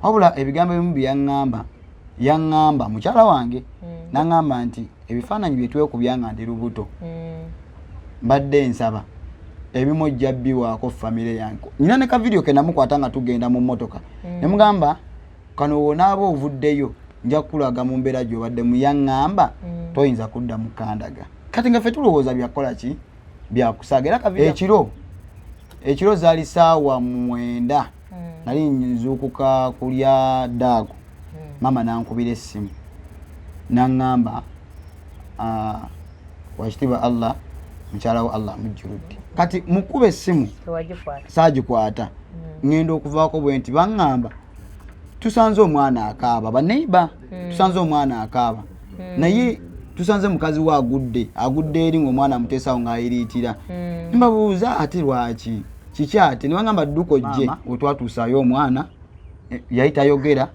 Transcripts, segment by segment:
Wabula ebigambo ebimu bye yaŋŋamba, yaŋŋamba mukyala wange, naŋŋamba nti ebifaananyi bye twekubya nga ndi lubuto, mbadde nsaba ebimu ojja biwaako famire yange. Nina ne ka video ke namukwata nga tugenda mu mmotoka, ne mugamba, "Kano wonaaba ovuddeyo nja kukulaga mu mbeera gy'obaddemu." Yaŋŋamba, "Toyinza kudda mu kandaga." Kati nga ffe tulowooza byakukola ki, byakusaaga. Era ka video ekiro zaali saawa 9, nali nzuukuka kulya daago. Maama nankubira essimu naŋŋamba, "Ah, wakitiibwa Allah, mukyala wo Allah amujjuludde." Kati mukuba essimu Tewagikwata? Saagikwata. Ŋŋenda okuvaako bwe nti baŋŋamba tusanze omwana akaaba, baneiba tusanze omwana akaaba, naye tusanze mukazi we agudde eri ng'omwana amuteesawo ng'ayiriitira. Mbabuuza, "Ate lwaki, kiki ate?" Ne bagamba, "Dduka ojje." Wetwatuusaayo omwana, yali tayogera,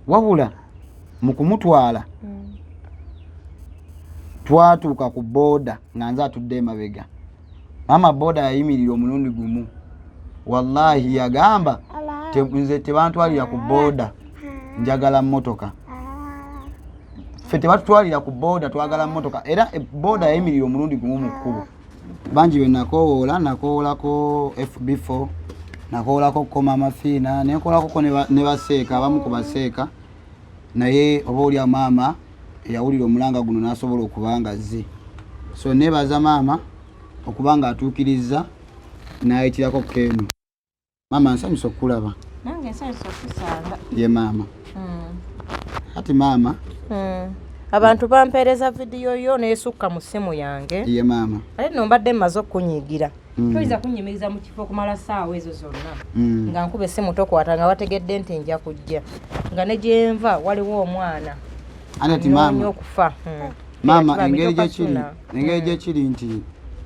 wabula mu kumutwala twatuuka ku booda nga nze atudde emabega. Maama, booda yayimirira omulundi gumu. Wallahi yagamba, "Nze tebantwalira ku booda, njagala mmotoka. Ffe tebatutwalira ku booda, twagala mmotoka." Era booda yayimirira omulundi gumu mu kkubo. Bangi be nakoowoola, nakoowolako FB4, nakoowolako ko Mama Fiina, nenkoolako ne baseeka, abamu ku baseeka. Naye oba olya maama eyawulira omulanga guno n'asobola okuba nga azze. So neebaza maama okuba nga atuukiriza n'ayitirako keeno. Maama, nsanyusa okukulaba. Nange nsanyusa okusanga. Ye maama. Kati maama, Abantu bampeereza vidiyo yo neesukka mu ssimu yange. Ye maama. Ate nno mbadde mmaze okukunyiigira. Toyinza kunnyimiriza mu kifo okumala ssaawa ezo zonna nga nkuba essimu tokwata, nga wategedde nti nja kujja, nga ne gyenva waliwo omwana Anti ati nnoonya maama, okufa. Maama, Era engeri tokasuna. gyekiri, engeri gyekiri nti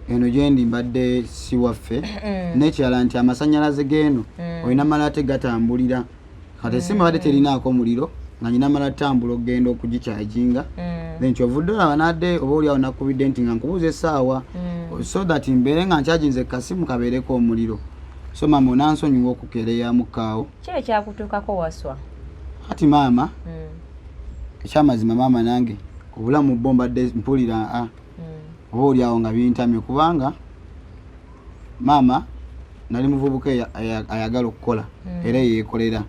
eno gyendi mbadde si waffe, n'ekirala nti amasanyalaze g'eno olina mala ate gatambulira. Kati esimu badde terinaako muliro, nga nyina mala tambula okugenda okugikyajinga. Then kyovudde olaba nadde oba oliawo nakubidde nti nga nkubuuza essaawa so that mbeere nga nkyajinze kasimu kabeereko omuliro. So maama, onansonyiwa okukeereyamukaawo. Ki ekyakutuukako, Waswa? Kati maama, ekyamazima maama, nange obulamu bwo mbadde mpulira oba oliawo nga bintamye, kubanga maama nali muvubuka ayagala okukola era yeekolera,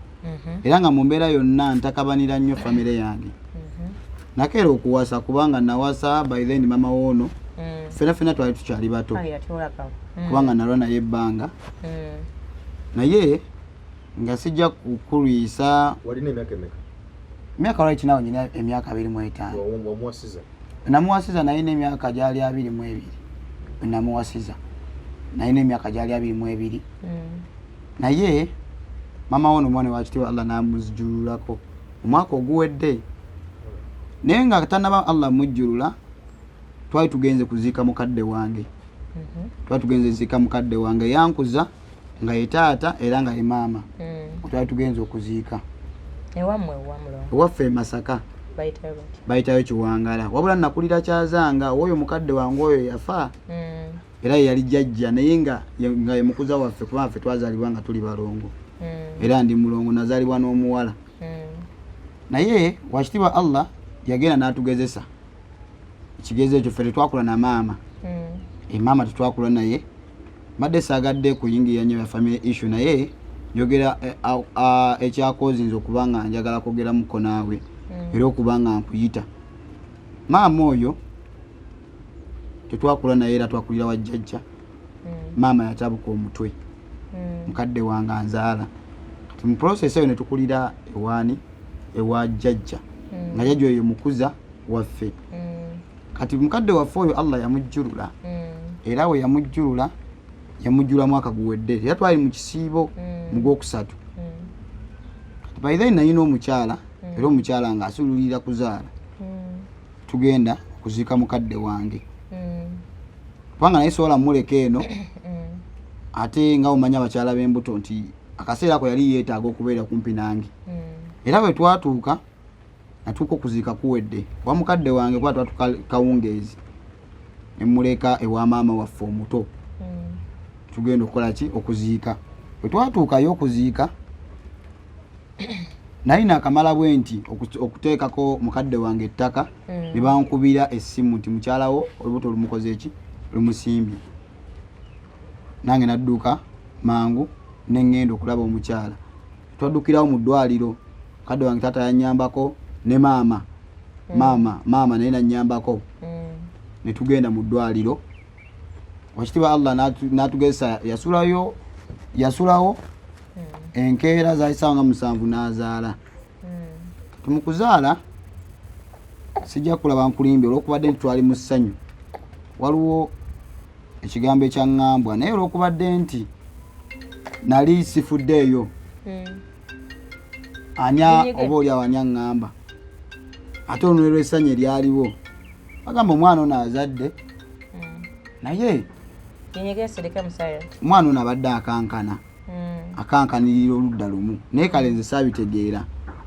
era nga mu mbeera yonna ntakabanira nnyo famire yange. Nakeera okuwasa kubanga nawasa by then mama woono ffena ffena twali tukyali bato, Kale yatolaba. Kubanga nalwa naye ebbanga, naye nga sijja kukulwisa. Walina emyaka emeka? Emyaka lwaki nawe nyina emyaka 25. Wamuwasiza? Namuwasiza nalina emyaka gyali 22. Namuwasiza nalina emyaka gyali 22. Naye mama wono omwana wakitiibwa Allah namuzijululako omwaka oguwedde, naye nga tanaba Allah mujjulula, twali tugenze kuziika mukadde wange. Twali tugenze ziika mukadde wange yankuza nga ye taata era nga ye maama. Twali tugenze okuziika. Ewammwe ewamulongo? Ewaffe e Masaka. Bayitayo bati? Bayitayo Kiwangala, wabula nakulira Kyazanga. Oyo mukadde wange oyo yafa, era ye yali jjajja, naye nga ye mukuza waffe, kubanga ffe twazaalibwa nga tuli balongo. Era ndi mulongo, nazaalibwa n'omuwala. Naye wakitiibwa Allah yagenda n'atugezesa ekigezo ekyo. Ffe tetwakula na maama. Emaama tetwakula naye. Mbadde saagadde kuyingirira nnyo bya family issue, naye njogera ekyakozinza okuba nga njagala kwogeramuko naawe era okuba nga nkuyita. Maama oyo tetwakula naye, era twakulira wa jjajja. Maama yatabuka omutwe, mukadde wange anzaala. Kati mu process eyo netukulira ewaani, ewa jjajja, nga jjajja oyo mukuza waffe. Kati mukadde waffe oyo Allah yamujjulula, era we yamujjulula, yamujjula mwaka guwedde, era twali mu kisiibo mu gwokusatu. Kati by then nalina omukyala, era omukyala nga asululira kuzaala. Tugenda okuziika mukadde wange, kubanga naye sobola muleka eno, ate nga omanyi abakyala b'embuto nti akaseera ako yali yeetaaga okubeera kumpi nange. Era bwe twatuuka, natuuka okuziika kuwedde wa mukadde wange, kuba twatuka kawungeezi, nemuleka ewa maama waffe omuto. Tugenda okukola ki, okuziika. Bwe twatuukayo okuziika, Naye nakamala bwe nti okuteekako mukadde wange ettaka, ne bankubira essimu nti mukyalawo olubuto lumukoze eki, lumusimbye. Nange nadduka mangu neŋŋenda okulaba omukyala. Twaddukirawo mu ddwaliro, mukadde wange taata yanyambako ne maama, maama naye nanyambako, ne tugenda mu ddwaliro. Wakitiibwa Allah n'atugezesa, yasulayo, yasulawo enkeera zaali nga 7 n'azaala. Kati mu kuzaala, sijja kulaba nkulimbi, olwokubadde nti twali mu ssanyu, waliwo ekigambo ekyaŋŋambwa, naye olwokubadde nti nali sifuddeeyo, anya oba oli awo ani aŋŋamba, ate olunwe lw'essanyu eryaliwo, bagamba omwana ono azadde, naye omwana ono abadde akankana, akankanirira oludda lumu. Naye kale nze saabitegeera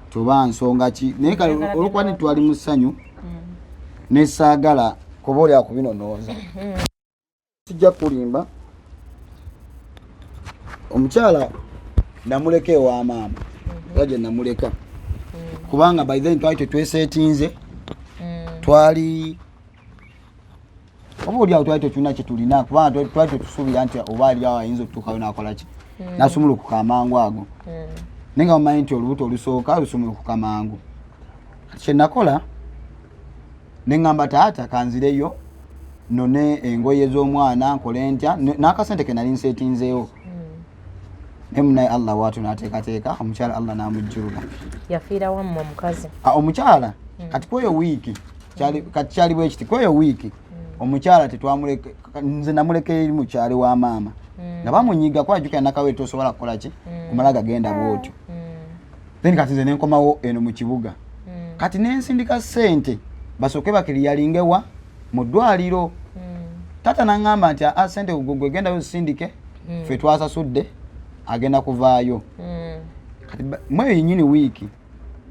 toba nsonga ki, naye kale olwokuba nti twali mu ssanyu, nesaagala kuba oli akubinonooza. Sijja kulimba, omukyala namuleka ewa maama, era gye namuleka, kubanga by then twali tetweseetinze, twali oba oli awo twali tetulina kyetulina, kubanga twali tetusuubira nti oba ali awo ayinza okutuukayo nakolaki, nasumulukuka amangu ago. Naye nga mumanyi nti olubuto olusooka lusumulukuka mangu. Kati kyenakola, neŋŋamba taata kanzireyo none engoye z'omwana, nkole ntya n'akasente ke nali nseetinzeewo. Naye munaye Allah waatu n'ateekateeka omukyala, Allah n'amujjulula. Yafiira wammwe omukazi? Ah, omukyala kati kweyo wiiki kati kyali bwe kiti, kweyo wiiki omukyala tetwamuleka, nze namuleka eri mukyali wa maama nga bamunyiga kwajukira nakawere tosobola kukola ki, kumala gagenda bwotyo. Then kati nze nenkomawo eno mu kibuga, kati nensindika ssente basooke bakiriyalingewa mu ddwaliro. Taata naŋŋamba nti aa, sente gwe gendayo zisindike, ffe twasasudde, agenda kuvaayo. Kati mweyo yennyini wiiki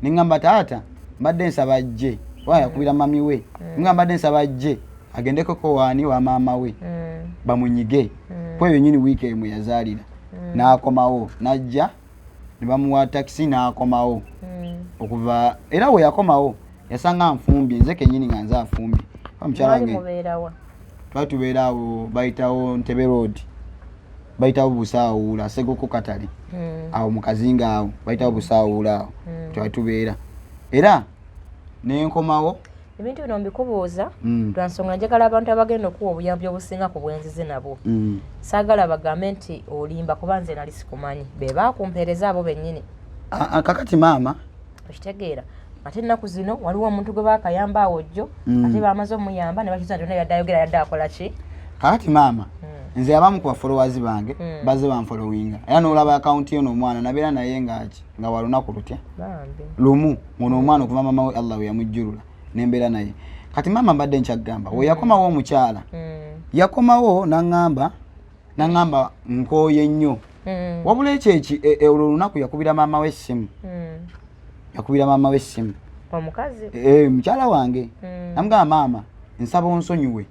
neŋŋamba taata mbadde nsaba ajje, oba yakubira mami we, ŋŋamba mbadde nsaba ajje agendekoko waani wa maama we bamunyige. Kweyo yennyini wiiki eyo mwe yazaalira, n'akomawo n'ajja ne bamuwa takisi n'akomawo. Okuva era we yakomawo yasanga nfumbye, nze kennyini nga nze afumbye. Oba mukyala Mwali wange mubeerawa? Twali tubeera awo bayitawo Ntebe Road, bayitawo Busaawuula, Segoko Katale, awo mu kazinga awo bayitawo Busaawuula, awo twali tubeera era nenkomawo. Ebintu bino mbikubuuza lwa nsonga njagala abantu abagenda okuwa obuyambi obusinga ku bwenzize nabo, saagala bagambe nti olimba, kuba nze nali sikumanyi, be baakumpeereza abo bennyini. Ah, ah, kakati maama, Okitegeera, ate ennaku zino waliwo omuntu gwe baakayamba awo jjo, ate bamaze omuyamba ne bakiza nti yadde ayogera yadde akola ki. Kakati maama, nze abamu ku bafollowers bange bazze banfollowinga, era n'olaba akawunti yo n'omwana nabeera naye ngaki nga walunaku lutya Bambi. lumu ngono omwana okuva mama we Allah we yamujjulula nembeera naye. Kati maama, mbadde nkyagamba, we yakomawo omukyala, yakomawo naŋŋamba nkooye nnyo. Wabula ekyo eki olwo olunaku yakubira maama we essimu, yakubira maama we essimu. Omukazi? Eh, mukyala wange. Namugamba, maama nsaba onsonyiwe,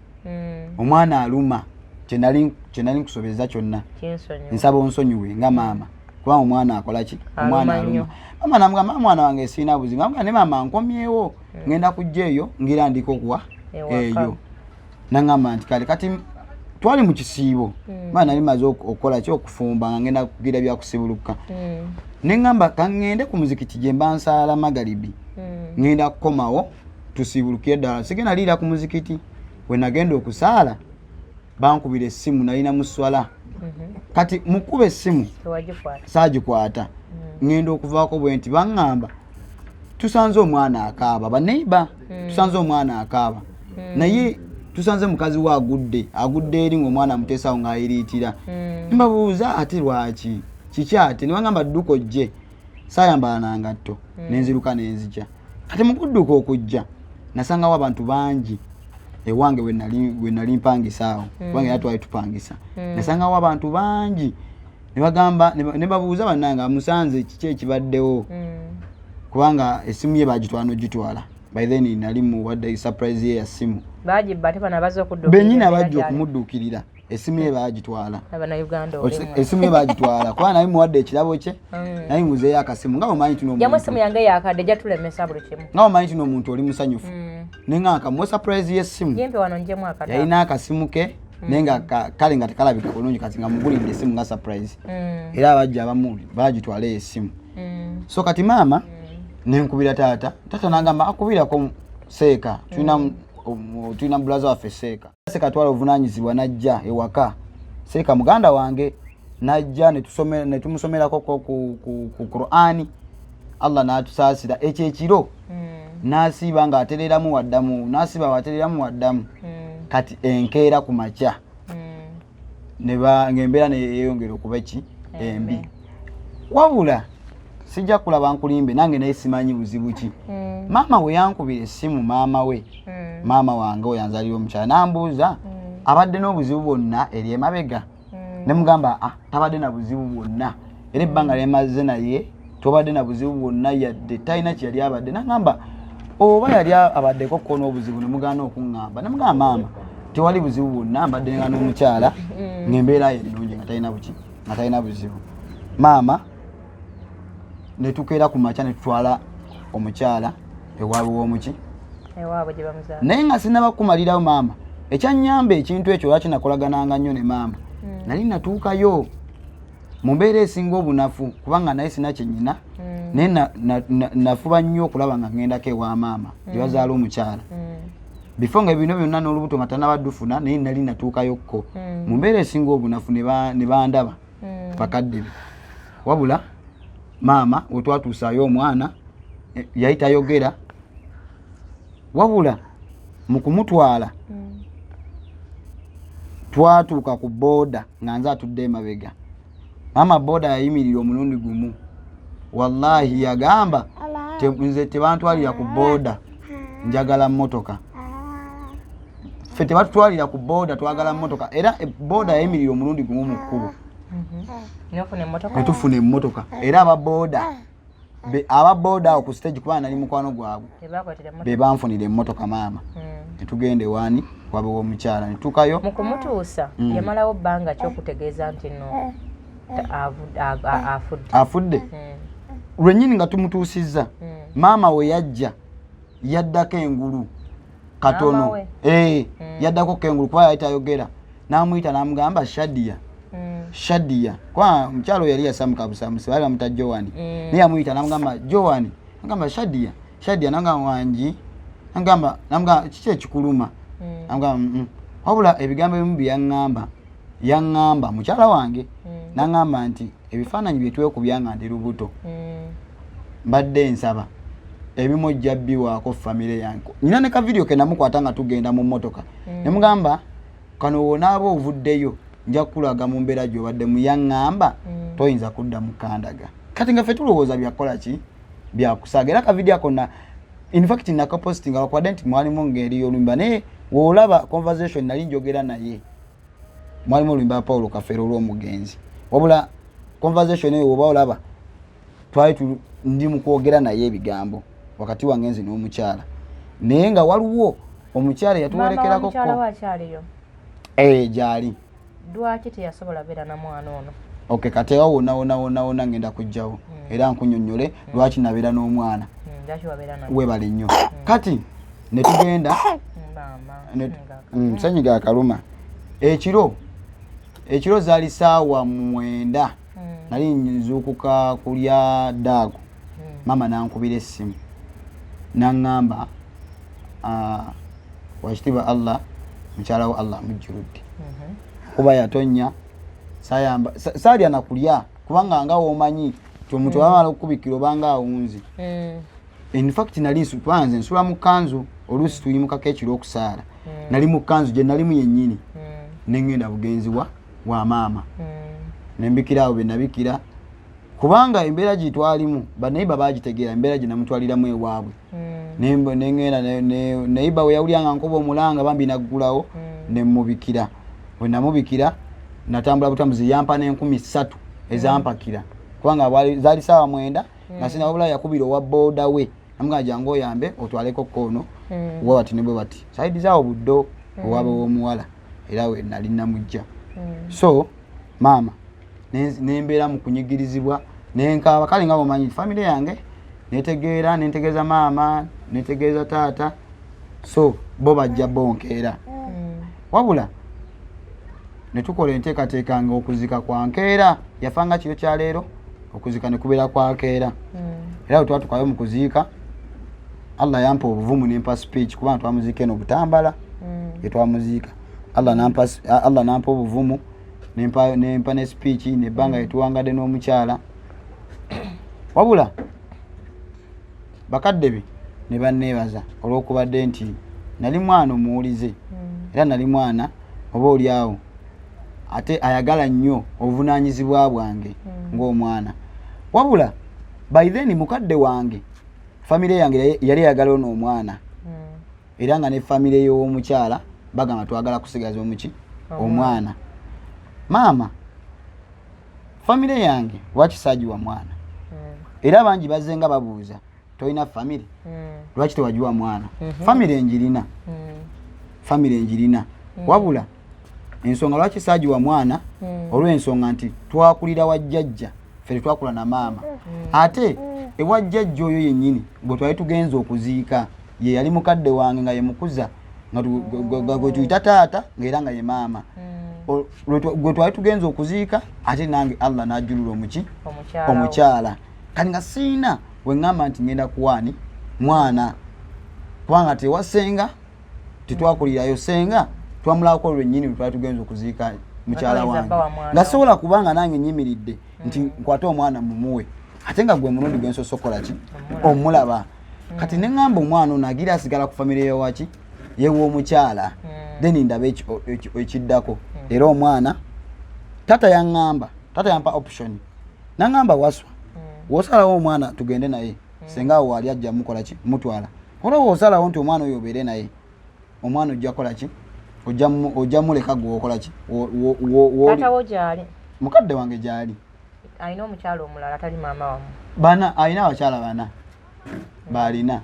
omwana aluma, kyenali nkusobeza kyonna, Kinsonyiwa. Nsaba onsonyiwe nga maama, kubanga omwana akola ki, omwana Aluma aluma. nnyo. Maama namugamba, mwana wange siina buzibu. Namugamba ne maama nkomyewo, ngenda kujja eyo ngira ndiko okuwa Ewaka. eyo. Naŋŋamba nti kale. Kati twali mu kisiibo, maama nali maze okukola ki, okufumba, nga ngenda kugira byakusibuluka, neŋŋamba kaŋŋende ku muzikiti gye mba nsaala magalibi, ŋŋenda kukomawo tusibulukire ddala, sigenda liira ku muzikiti. We nagenda okusaala bankubira essimu, nalina mu swala. Kati mukuba essimu, Tewagikwata? Saagikwata. Ŋŋenda okuvaako bwe nti baŋŋamba tusanze omwana akaaba, baneiba tusanze omwana akaaba, naye tusanze mukazi we agudde, agudde eri ngaomwana amuteesawo ng'ayiriitira. Mbabuuza ate lwaki, kiki ate? Ne bagamba dduka ojje. Saayambala nangatto, nenziruka nenzija. Kati mu kudduka okujja nasangawo abantu bangi ewange we nali mpangisa awo, kubanga era twali tupangisa. Nasangawo abantu bangi ne bagamba ne babuuza, bannange amusanze, kiki ekibaddewo? Kubanga essimu ye bagitwala n'ogitwala. By then nali muwadde surprise ye ya ssimu. Bagibba, ate bano abazze okudduukirira Bennyini embeera abajja gy'ali. okumudduukirira. Esimu ye baagitwala, esimu ye baagitwala, kuba naye muwadde ekirabo kye, naye muzeeyo akasimu nga omanyi tino nga omanyi tino omuntu oli musanyufu, naye nga nkamuwa surprise y'essimu. Yalina akasimu ke, naye nga kale nga tekalabika bulungi, kati nga mugulidde essimu nga surprise, era abajja abamu baagitwala eyo essimu. So kati maama nenkubira taata, taata nagamba akubirako Seeka, tulina bulaza waffe Seeka. Seeka twala obuvunanyizibwa najja ewaka, Seeka muganda wange najja netumusomerako ku Qur'ani, Allah n'atusaasira ekyo ekiro, n'asiiba ng'atereramu waddamu, n'asiiba watereramu waddamu. Kati enkeera ku makya ng'embeera neyeyongera okuba ki embi. Wabula sijja kulaba nkulimbe, nange naye simanyi buzibu ki. Maama we yankubira essimu, maama we, maama wange oyo anzalira omukyala, n'ambuuza abadde n'obuzibu bwonna eri emabega, ne mugamba tabadde na buzibu bwonna, era ebbanga lyemaze naye tobadde na buzibu bwonna, yadde talina kye yali abadde. Nagamba oba yali abaddeko ko n'obuzibu, ne mugaana okuŋŋamba. Ne mugamba maama tewali buzibu bwonna, mbadde nga n'omukyala ng'embeera ye ennungi, nga talina buki, nga talina buzibu. Maama ne tukeera ku makya ne tutwala omukyala ewaabwe w'omuki, naye nga sinaba kumalirawo maama ekyannyamba ekintu ekyo, lwaki nakolagananga nnyo ne maama, nali natuukayo mu mbeera esinga obunafu, kubanga naye sina kyenyina, naye nafuba nnyo okulaba nga ŋŋendako ewa maama gye bazaala omukyala, before nga bino byonna n'olubuto nga tanabadufuna, naye nali natuukayokko mu mbeera esinga obunafu, ne bandaba bakadde be. Wabula maama wetwatuusaayo omwana yali tayogera, wabula mu kumutwala twatuuka ku booda nga nze atudde emabega. Maama booda yayimirira omulundi gumu, wallahi yagamba nze tebantwalira ku booda, njagala mmotoka. Ffe tebatutwalira ku booda, twagala mmotoka. Era booda yayimirira omulundi gumu mu kkubo, netufuna emmotoka. Era ababooda aba awo ku stage, kubanga nali mukwano gwabwe, be banfunira emmotoka maama, netugenda ewaani wabe w'omukyala, netuukayo. Mu kumutuusa yamalawo bbanga kyokutegeeza nti no afudde? Afudde lwennyini nga tumutuusizza. Maama we yajja yaddako engulu katono, yaddako kengulu kuba yali tayogera. N'amuyita n'amugamba Shadia, Shadia, kuba omukyalo yali yasamuka busamusi, baali bamuta Joani, naye yamuyita n'amugamba Joani, agamba Shadia, Shadia, nagamba wangi, agamba, namugamba kiki ekikuluma, namugamba. Wabula ebigambo ebimu bye yaŋŋamba, yaŋŋamba mukyala wange, naŋŋamba nti ebifaananyi bye twekubya nga ndi lubuto, mbadde nsaba ebimu ojja biwaako famire yange. Nina ne ka video ke namukwata nga tugenda mu mmotoka, nemugamba kano wonaaba ovuddeyo nja kukulaga mu mbeera gy'obaddemu. Yaŋŋamba toyinza kudda mu kandaga. Kati nga ffe tulowooza byakukola ki, byakusaaga. Era ka video ako na in fact nakapostinga, lwakubadde nti mwalimu ngeri y'oluyimba, naye woolaba conversation nali njogera naye mwalimu oluyimba Paulo Kafeero olw'omugenzi. Wabula conversation eyo woba olaba twali ndi mu kwogera naye ebigambo wakati wange nze n'omukyala, naye nga waliwo omukyala yatuwerekerako. Gyali. Lwaki teyasobola beera na mwana ono? Okay, kati awo wonna wonna wonna wonna ngenda kujjawo era nkunyonnyole lwaki nabeera n'omwana. Webale nnyo. Kati netugenda, senyiga akaluma ekiro, ekiro zaali saawa 9, nali nzuukuka kulya daago. Maama nankubira essimu naŋŋamba wakitiibwa Allah mukyala wo Allah amujjuludde, kuba yatonnya saalya nakulya, kubanga nga womanyi ti omuntu abamala okukubikira obanga awunzi. In fact nali kubanga nze nsula mu kanzu, oluusi tuyimukako ekiro okusaala, nali mu kanzu gye nalimu yennyini, neŋŋenda bugenzi wa maama, nembikira awo benabikira, kubanga embeera gyetwalimu banaiba bagitegeera, embeera gye namutwaliramu ewaabwe. Neŋŋenda neiba we yawulira nga nkuba omulanga bambi naggulawo, nemubikira. Bwe namubikira natambula butambuzi, yampa n'3,000 ezampakira, kubanga zaali saawa 9 nga sina. Wabula yakubira owa booda we namugamba jangu oyambe otwaleko koono we bati ne bwe bati saidi zaawo buddo owaabwe w'omuwala, era we nali namujja. So maama nembeera mu kunyigirizibwa, nenkaaba. Kale nga bwomanyi famire yange, netegeera, nentegeeza maama, netegeeza taata, so bo bajja bonkeera. Wabula netukola enteekateeka nga okuzika kwa nkeera. Yafanga kiro kya leero, okuzika ne kubeera kwa nkeera. Era bwe twatukayo mu kuziika, Allah yampa obuvumu nempa speech, kubanga twamuziika eno Butambala yetwamuziika. Allah nampa obuvumu nempa ne speech nebbanga yetuwangadde n'omukyala. Wabula bakadde be ne banneebaza olw'okubadde nti nali mwana omuwulize, era nali mwana oba oli awo ate ayagala nnyo obuvunaanyizibwa bwange ng'omwana. Wabula by then mukadde wange, famire yange yali eyagala ono omwana, era nga ne famire y'omukyala bagamba twagala kusigaza omuki, omwana. Maama, famire yange lwaki saagiwa mwana? Era bangi bazze nga babuuza, tolina famire, lwaki tewagiwa mwana? Famire njirina, famire njirina. Wabula ensonga lwaki saagiwa mwana, olw'ensonga nti twakulira wa jjajja, ffe tetwakula na maama. Ate ewa jjajja oyo yennyini gwe twali tugenza okuziika, ye yali mukadde wange nga ye mukuza, nga gwe tuyita taata, ngaera nga ye maama gwe twali tugenza okuziika. Ate nange Allah n'ajjulula omuki, omukyala. Kati nga siina we ŋŋamba nti ngenda kuwaani mwana, kubanga tewasenga tetwakulirayo senga, twamulabako lwennyini lwe twali tugenza okuziika mukyala wange, nga sobola kubanga nange nyimiridde nti nkwate omwana mumuwe, ate nga gwe mulundi gwensoose okukola ki, omulaba. Kati neŋŋamba omwana ono agira asigala ku famire yewaki, yew'omukyala, then ndaba ekiddako. Era omwana tata yaŋŋamba, tata yampa option, naŋŋamba, "Waswa, wosalawo omwana tugende naye, senga awo wali ajja mukola ki, mutwala. Olwo wosalawo nti omwana oyo obeere naye, omwana ojja kola ki, ojja muleka gwe okola ki." Mukadde wange gyali. Alina omukyala omulala atali maama wamu? Bana, alina abakyala bana balina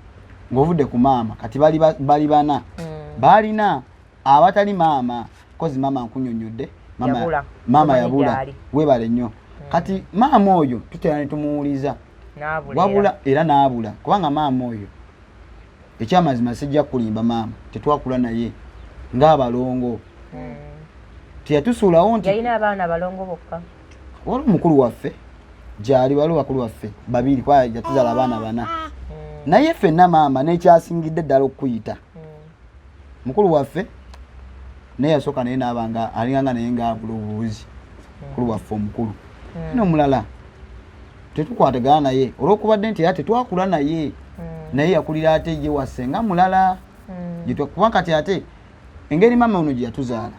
ng'ovudde ku maama. Kati bali bana balina abatali maama, kozi maama nkunyonyodde, maama yabula. Webale nnyo. Kati maama oyo tutera ne tumuwuliza, wabula era n'abula, kubanga maama oyo ekyamazima sijja kulimba, maama tetwakula naye ng'abalongo, teyatusuulawo nti yalina abaana balongo bokka. Waliwo omukulu waffe gyali, waliwo bakulu waffe babiri, kuba yatuzaala abaana bana. Naye ffenna maama nekyasingidde ddala okukuyita mukulu waffe, naye yasooka naye naabanga alinganga naye ngaabula obubuzi, mukulu waffe omukulu. Nomulala tetukwatagana naye olwokubadde nti era tetwakula naye, naye yakulira ate ye wasenga mulala. Kuba kati ate engeri maama ono gye yatuzaala,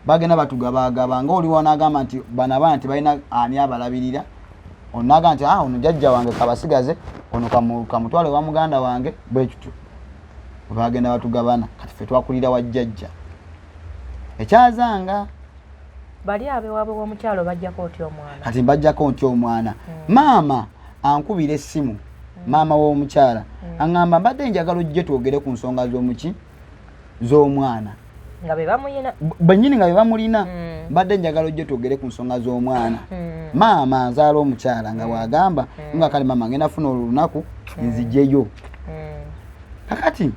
bagenda batugabagaba nga oli wanaagamba nti bano abaana tebalina ani abalabirira, onaga nti, "Ah, ono jjajja wange kabasigaze, ono kamutwale wa muganda wange." Bwe kityo bagenda batugabana. Kati ffe twakulira wa jjajja ekyazanga. Bali abewaabwe w'omukyalo bajjako otya omwana? Kati mbajjako ntya omwana? Maama ankubira essimu, maama w'omukyala aŋŋamba, "Mbadde njagala ojje twogere ku nsonga z'omuki, z'omwana." Nga be bamuyina? Bennyini nga be bamulina. "Mbadde njagala ojje twogere ku nsonga z'omwana." Maama nzaala omukyala nga bw'agamba nga, "Kale maama, ngenda funa olwo lunaku nzijeyo." Kakati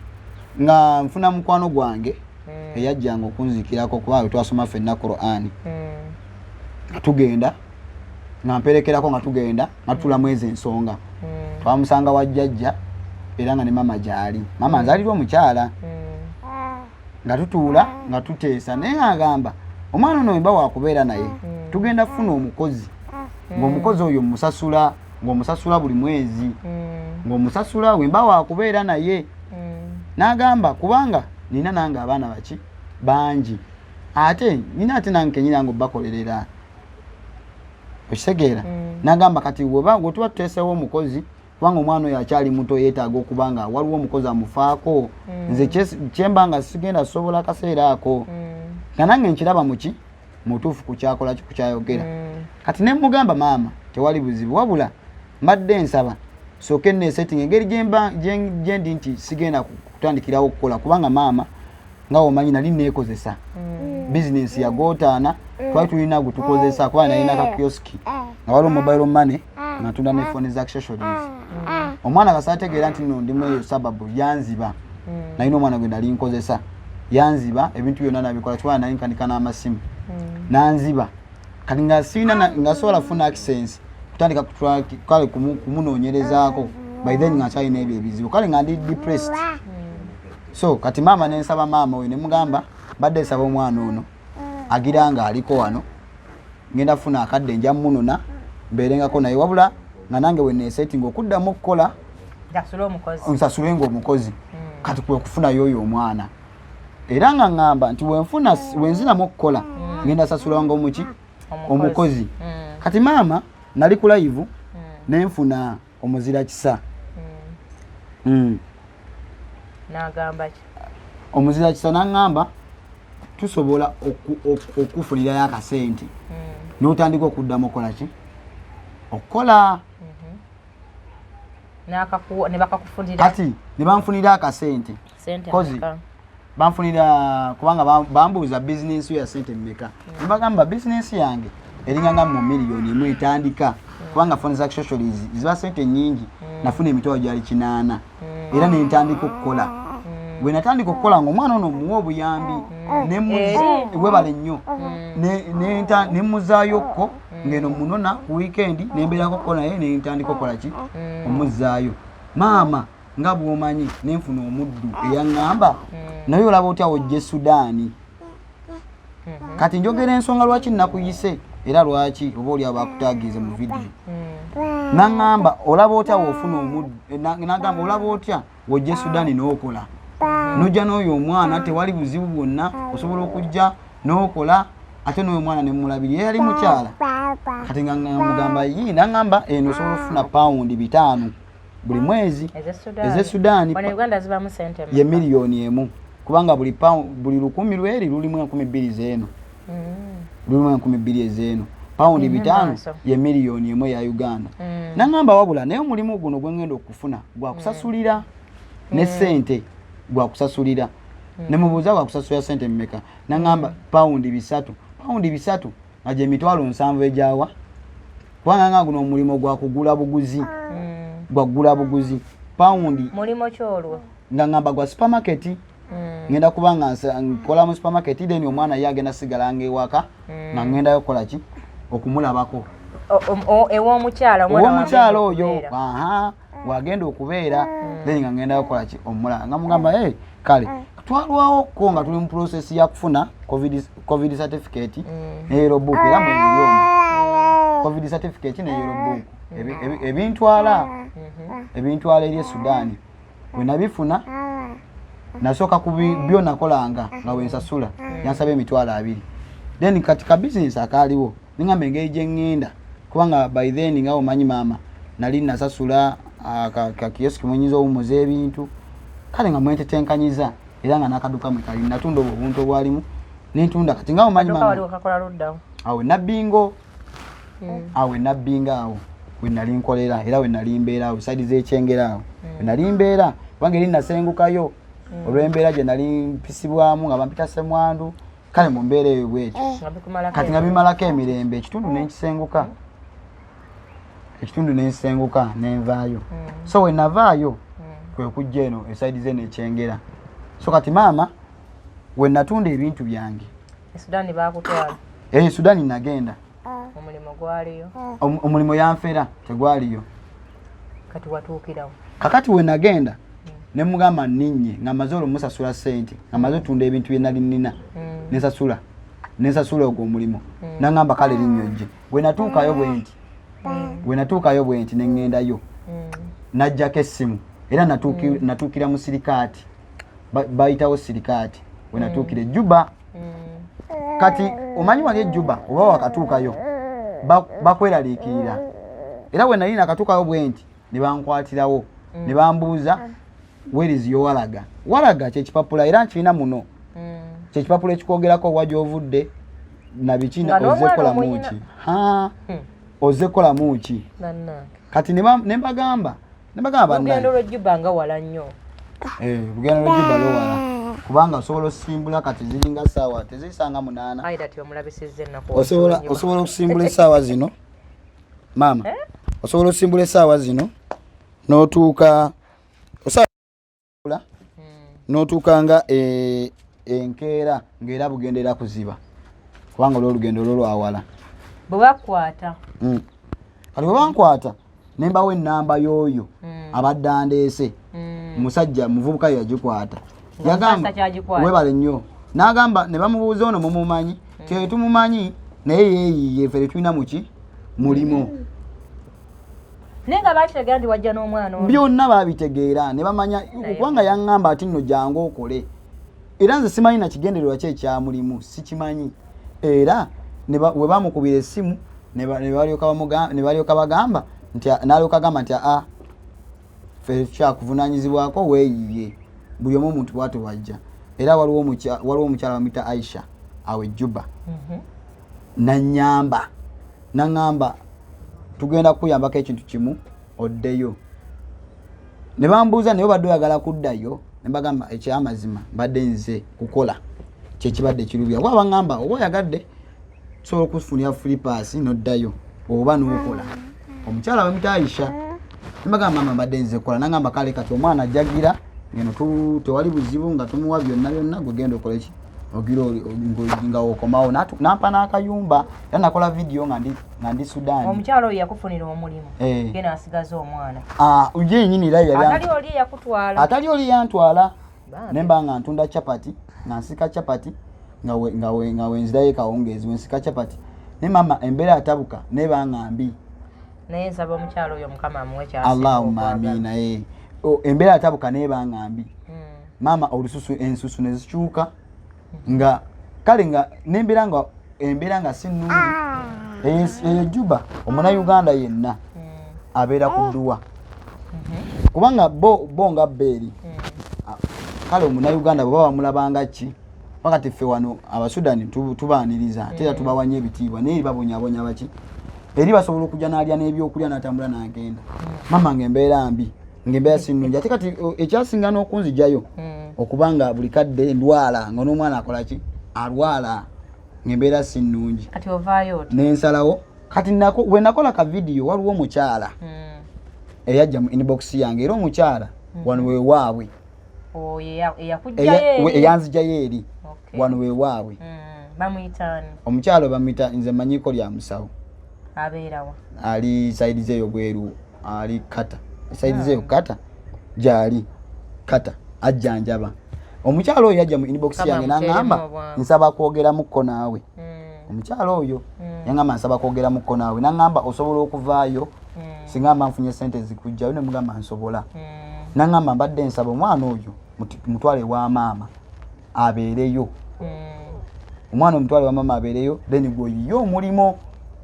nga nfuna mukwano gwange eyajjanga okunzikirako, kuba bwe twasoma ffenna Qur'ani, nga tugenda nga mperekerako, nga tugenda nga tutulamu ezo ensonga. Twamusanga wa jjajja, era nga ne maama gyali, maama nzaalirwa omukyala, nga tutuula nga tuteesa, naye nga agamba, "Omwana ono wemba wakubeera naye, tugenda kufuna omukozi, ng'omukozi oyo musasula, ng'omusasula buli mwezi, ng'omusasula wemba wakubeera naye." N'agamba, "Kubanga nina nange abaana baki bangi, ate nina ate nange kenyini nange obakolerera, okitegeera?" N'agamba, "Kati weba wetuba tuteesewo omukozi, kubanga omwana oyo akyali muto, yeetaaga okuba nga waliwo omukozi amufaako. Nze kyemba nga sigenda sobola akaseera ako." Nga nange nkiraba muki mutuufu kukyakola ki, kukyayogera. Kati ne mugamba, "Maama, tewali buzibu, wabula mbadde nsaba sooke neesetting engeri gyemba gyendi nti sigenda kutandikirawo okukola, kubanga maama nga omanyi nali neekozesa." Bizinesi yagootaana. Twali tulina gwe tukozesa, kuba nalina ka kioski nga waliwo mobile money, nga ntunda ne phone za accessories. Omwana kasaategeera nti nno ndimu eyo sababu, yanziba. Nalina omwana gwe nali nkozesa, yanziba ebintu byonna nabikola, kibana nali nkanika n'amasimu, nanziba. Kati nga sirina nga sobola kufuna access kutandika kale kumunoonyerezaako. By then nga nkyalina ebyo ebizibu, kale nga ndi depressed. So kati maama, nensaba maama oyo, nemugamba, mbadde nsaba omwana ono agira nga aliko wano, ngenda funa akadde nja munona mbeerengako naye, wabula nga nange weneesetinga okuddamu okukola, Nsasule omukozi. Nsasule nga omukozi. Kati kwe kufunayo oyo omwana, era nga ŋŋamba nti wenfuna, wenziramu okukola, ngenda sasulanga omuki, omukozi. Kati maama, nali ku live, nenfuna omuzira kisa. N'agamba ki? Omuzira kisa naŋŋamba tusobola okufunirayo akasente n'otandika okuddamu okukola ki, okukola. N'akakuwa, ne bakakufunira? Kati ne banfunira akasente. Sente Kozi. mmeka? Banfunira kubanga bambuuza bizinensi yo ya sente mmeka, nebagamba bizinensi yange eringa nga mu 1 million etandika, kubanga phone za accessories ziba sente nyingi. Nafuna emitwalo gyali 800, era nentandika okukola. Bwe natandika okukola, nga omwana ono muwa obuyambi, webale nnyo. Nemuzaayokko ngeno munona ku weekend, nembeerako ko naye, nentandika okukola ki, omuzzaayo. Maama, nga bwomanyi, nenfuna omuddu eyaŋŋamba, naye olaba otya ojja e Sudaani? Kati njogera ensonga lwaki nakuyise, era lwaki oba oli abo bakutagize mu vidiyo. Naŋŋamba, olaba otya woofuna omuddu? Nagamba, olaba otya wojja e Sudaani n'okola, nojja n'oyo omwana, tewali buzibu bwonna, osobola okujja n'okola, ate n'oyo omwana nemulabiri ye yali mukyala. Kati nga mugamba yi, naŋŋamba eno osobola okufuna pawundi 500 buli mwezi. Ez'e ez'e Sudaani. Wano e Uganda zibamu sente ye mmeka? 1 million, kubanga buli 1,000 lweri lulimu 2,000 zeeno. Lulimu 2,000 ezeeno, pawundi Mhm, 500 maaso. ye 1 million eya Uganda. Naŋŋamba, wabula naye omulimu guno gwengenda okufuna gwakusasulira ne sente, gwakusasulira. Nemubuuza, gwakusasulira sente mmeka? Naŋŋamba pawundi 300, pawundi 300 nga gye 70,000 egyawa, kubanga nga guno omulimu gwakugula buguzi, gwagula buguzi pawundi. Mulimu ki olwo? Nga ngamba gwa supermarket. Ngenda kuba nga nkola mu supermarket, then omwana ye agenda sigalanga ewaka, nga ngendayo kukola ki, okumulabako. Ew'omukyala, omwana Ow'omukyala wagenda oyo. okubeera. Aha, wagenda okubeera, then nga ngendayo kukola ki, omulaba. Nga mugamba, hey, kale twalwawo ko nga tuli mu process ya kufuna COVID certificate ne yellow book, era mwebiri omwo COVID certificate ne yellow book ebintwala eri e Sudaani. Bwe nabifuna, nasooka ku byo nakolanga nga wensasula, yansaba 20,000. Then kati ka business akaaliwo, ningamba engeri gye ŋŋenda, kubanga by then nga omanyi maama, nali nasasula ka kioski mwenyinza owumuza ebintu, kale nga mwentetenkanyiza, era nga n'akaduka mwe kali, natunda obwo obuntu obwalimu, nentunda. Kati nga omanyi Kaduka maama, wali wakakola luddawo? Awo Nabbingo, awo enabbinga, awo we nali nkolera, era we nali mbeera, awo side z'ekyengera, awo we nali mbeera, kubanga eri nasengukayo olw'embeera gye nali mpisibwamu, nga bampita semwandu, kale mu mbeera eyo bwetyo. Nga bikumalako Kati nga emirembe. bimalako emirembe, ekitundu nenkisenguka, ekitundu nensenguka, nenvaayo. So we navaayo, kwe kujja eno e side zeno ekyengera. So kati maama, we natunda ebintu byange. E Sudaani bakutwala? E Sudaani nagenda. Omulimu gwaliyo? Omulimu yanfera, tegwaliyo. Kati watuukirawo? Kakati we nagenda, ne mugamba nninnye, nga maze olwo musasula sente, nga maze otunda ebintu bye nali nnina, nensasula ogwo omulimu. Nangamba, kale linnya ojje. Bwe natuukayo bwe nti, bwe natuukayo bwe nti, neŋŋendayo, najjako essimu, era natuukira mu sirikaati. Bayitawo sirikaati we natuukira ejjuba. Kati omanyi wali ejjuba oba wakatuukayo, bakweraliikirira. Era bwe nali nakatuukayo bwe nti, ne bankwatirawo, ne bambuuza, "Where is your waraga?" Waraga kyekipapula, era nkirina muno, kyekipapula ekikwogerako wa gy'ovudde nabiki. Nga n'omwana Ozze kolamu omuyina. ki? Ha, ozze kolamu ki? Bannange. Kati ne mbagamba Olugendo bannange. lw'ejjuba nga wala nnyo. Eh, olugendo lw'ejjuba lwewala. Kubanga osobola osimbula kati ziringa saawa tezisanga 8. Aida ti omulabisizza ennaku. Osobola okusimbula essaawa zino maama, eh? Osobola osimbula essaawa zino n'otuuka n'otuuka nga enkeera ng'era bugendera kuziba, kubanga olw'olugendo olwo lwawala. Bwe bakwata? Kati bwe bankwata ne mbawa ennamba y'oyo abadde andeese, musajja muvubuka yagikwata, yagamba webale nnyo, n'agamba ne bamubuuza ono mumumanyi? Tetumumanyi, naye yeeyiye, ffe tetulina muki mulimu. Naye nga bakitegeera nti wajja n'omwana? Byonna babitegeera ne bamanya, kubanga yaŋŋamba ati nno jangu okole, era nze simanyi nakigendererwa ki ekyamulimu, sikimanyi. Era we bamukubira essimu ne balyoka bagamba nti, n'alyoka agamba nti aa, ffe kyakuvunanyizibwako, weeyiye. Buli omu omuntu bwatyo bwajja. Era waliwo omukyala bamuyita Aisha awe Juba, nanyamba naŋŋamba tugenda kukuyambako ekintu kimu oddeyo. Ne bambuuza, naye obadde oyagala kuddayo? Ne mbagamba ekyamazima mbadde nze kukola kyekibadde kirubya, kuba baŋŋamba oba oyagadde tusobola okufunira free pass noddayo oba nokola. Omukyala bamuyita Aisha. Nembagamba, mama, mbadde nze kukola. Nagamba kale kati omwana ajjagira ngeno, tewali buzibu nga tumuwa byonna byonna, gwegenda okoleki ogira nga okomawo. Nampa n'akayumba, era nakola vidiyo nga ndi Sudan. Omukyala oyo yakufunira omulimu? Eh. Genda asigaze omwana? Ah, ye yenyini era yali Atali oli eyakutwala? Atali oli yantwala. Bambi. Nemba nga ntunda chapati, nga nsika chapati, nga wenzirayo ekawungeezi wensika chapati. Ne mama embeera yatabuka neba nga mbi. Naye nsaba omukyala oyo Mukama amuwe kyasinga Allahumma. okwagala. Amiina. Embeera yatabuka neba nga mbi, maama, olususu ensusu nezikyuka nga kale nga nembeera nga embeera nga si nnungi. Eyo Juba omunauganda yenna abeera ku dduwa, kubanga bo nga beeri. Kale omunauganda bwe baba bamulabanga ki, wakati ffe wano Abasudani tubaaniriza ate era tubawa nnyo ebitiibwa, naye eri babonyabonya baki, eri basobola okujja n'alya n'ebyokulya n'atambula n'agenda. Mama, nga embeera mbi, ngaembeera si nnungi. Ate kati ekyasinga n'okunzijayo okubanga buli kadde ndwala, nga n'omwana akola ki, alwala, ngaembeera si nnungi. Kati ovaayo oti? Nensalawo kati bwe nakola ka vidiyo, waliwo omukyala eyajja mu inbox yange, era omukyala wano wewaabwe. Oyo eyakugjayo eri? Eyanzijayo eri. Wano wewaabwe. Bamuyitaani? Omukyala bamuyita, nze manyiko lya musawo. Abeerawa? Ali side zeeyo bweru, ali kata side zeeyo kata gyali kata ajjanjaba. Omukyala oyo yajja mu inbox Kama yange amuteeremu naŋŋamba obwangu. nsaba kwogeramukko naawe. Omukyala oyo yaŋŋamba nsaba kwogeramukko naawe, naŋŋamba osobola okuvaayo singa mba nfunye sente zikujjayo? Nemugamba nsobola. Naŋŋamba mbadde nsaba omwana oyo mutwale ewa maama abeereyo. Omwana omutwale wa maama abeereyo, then gweoyiye omulimu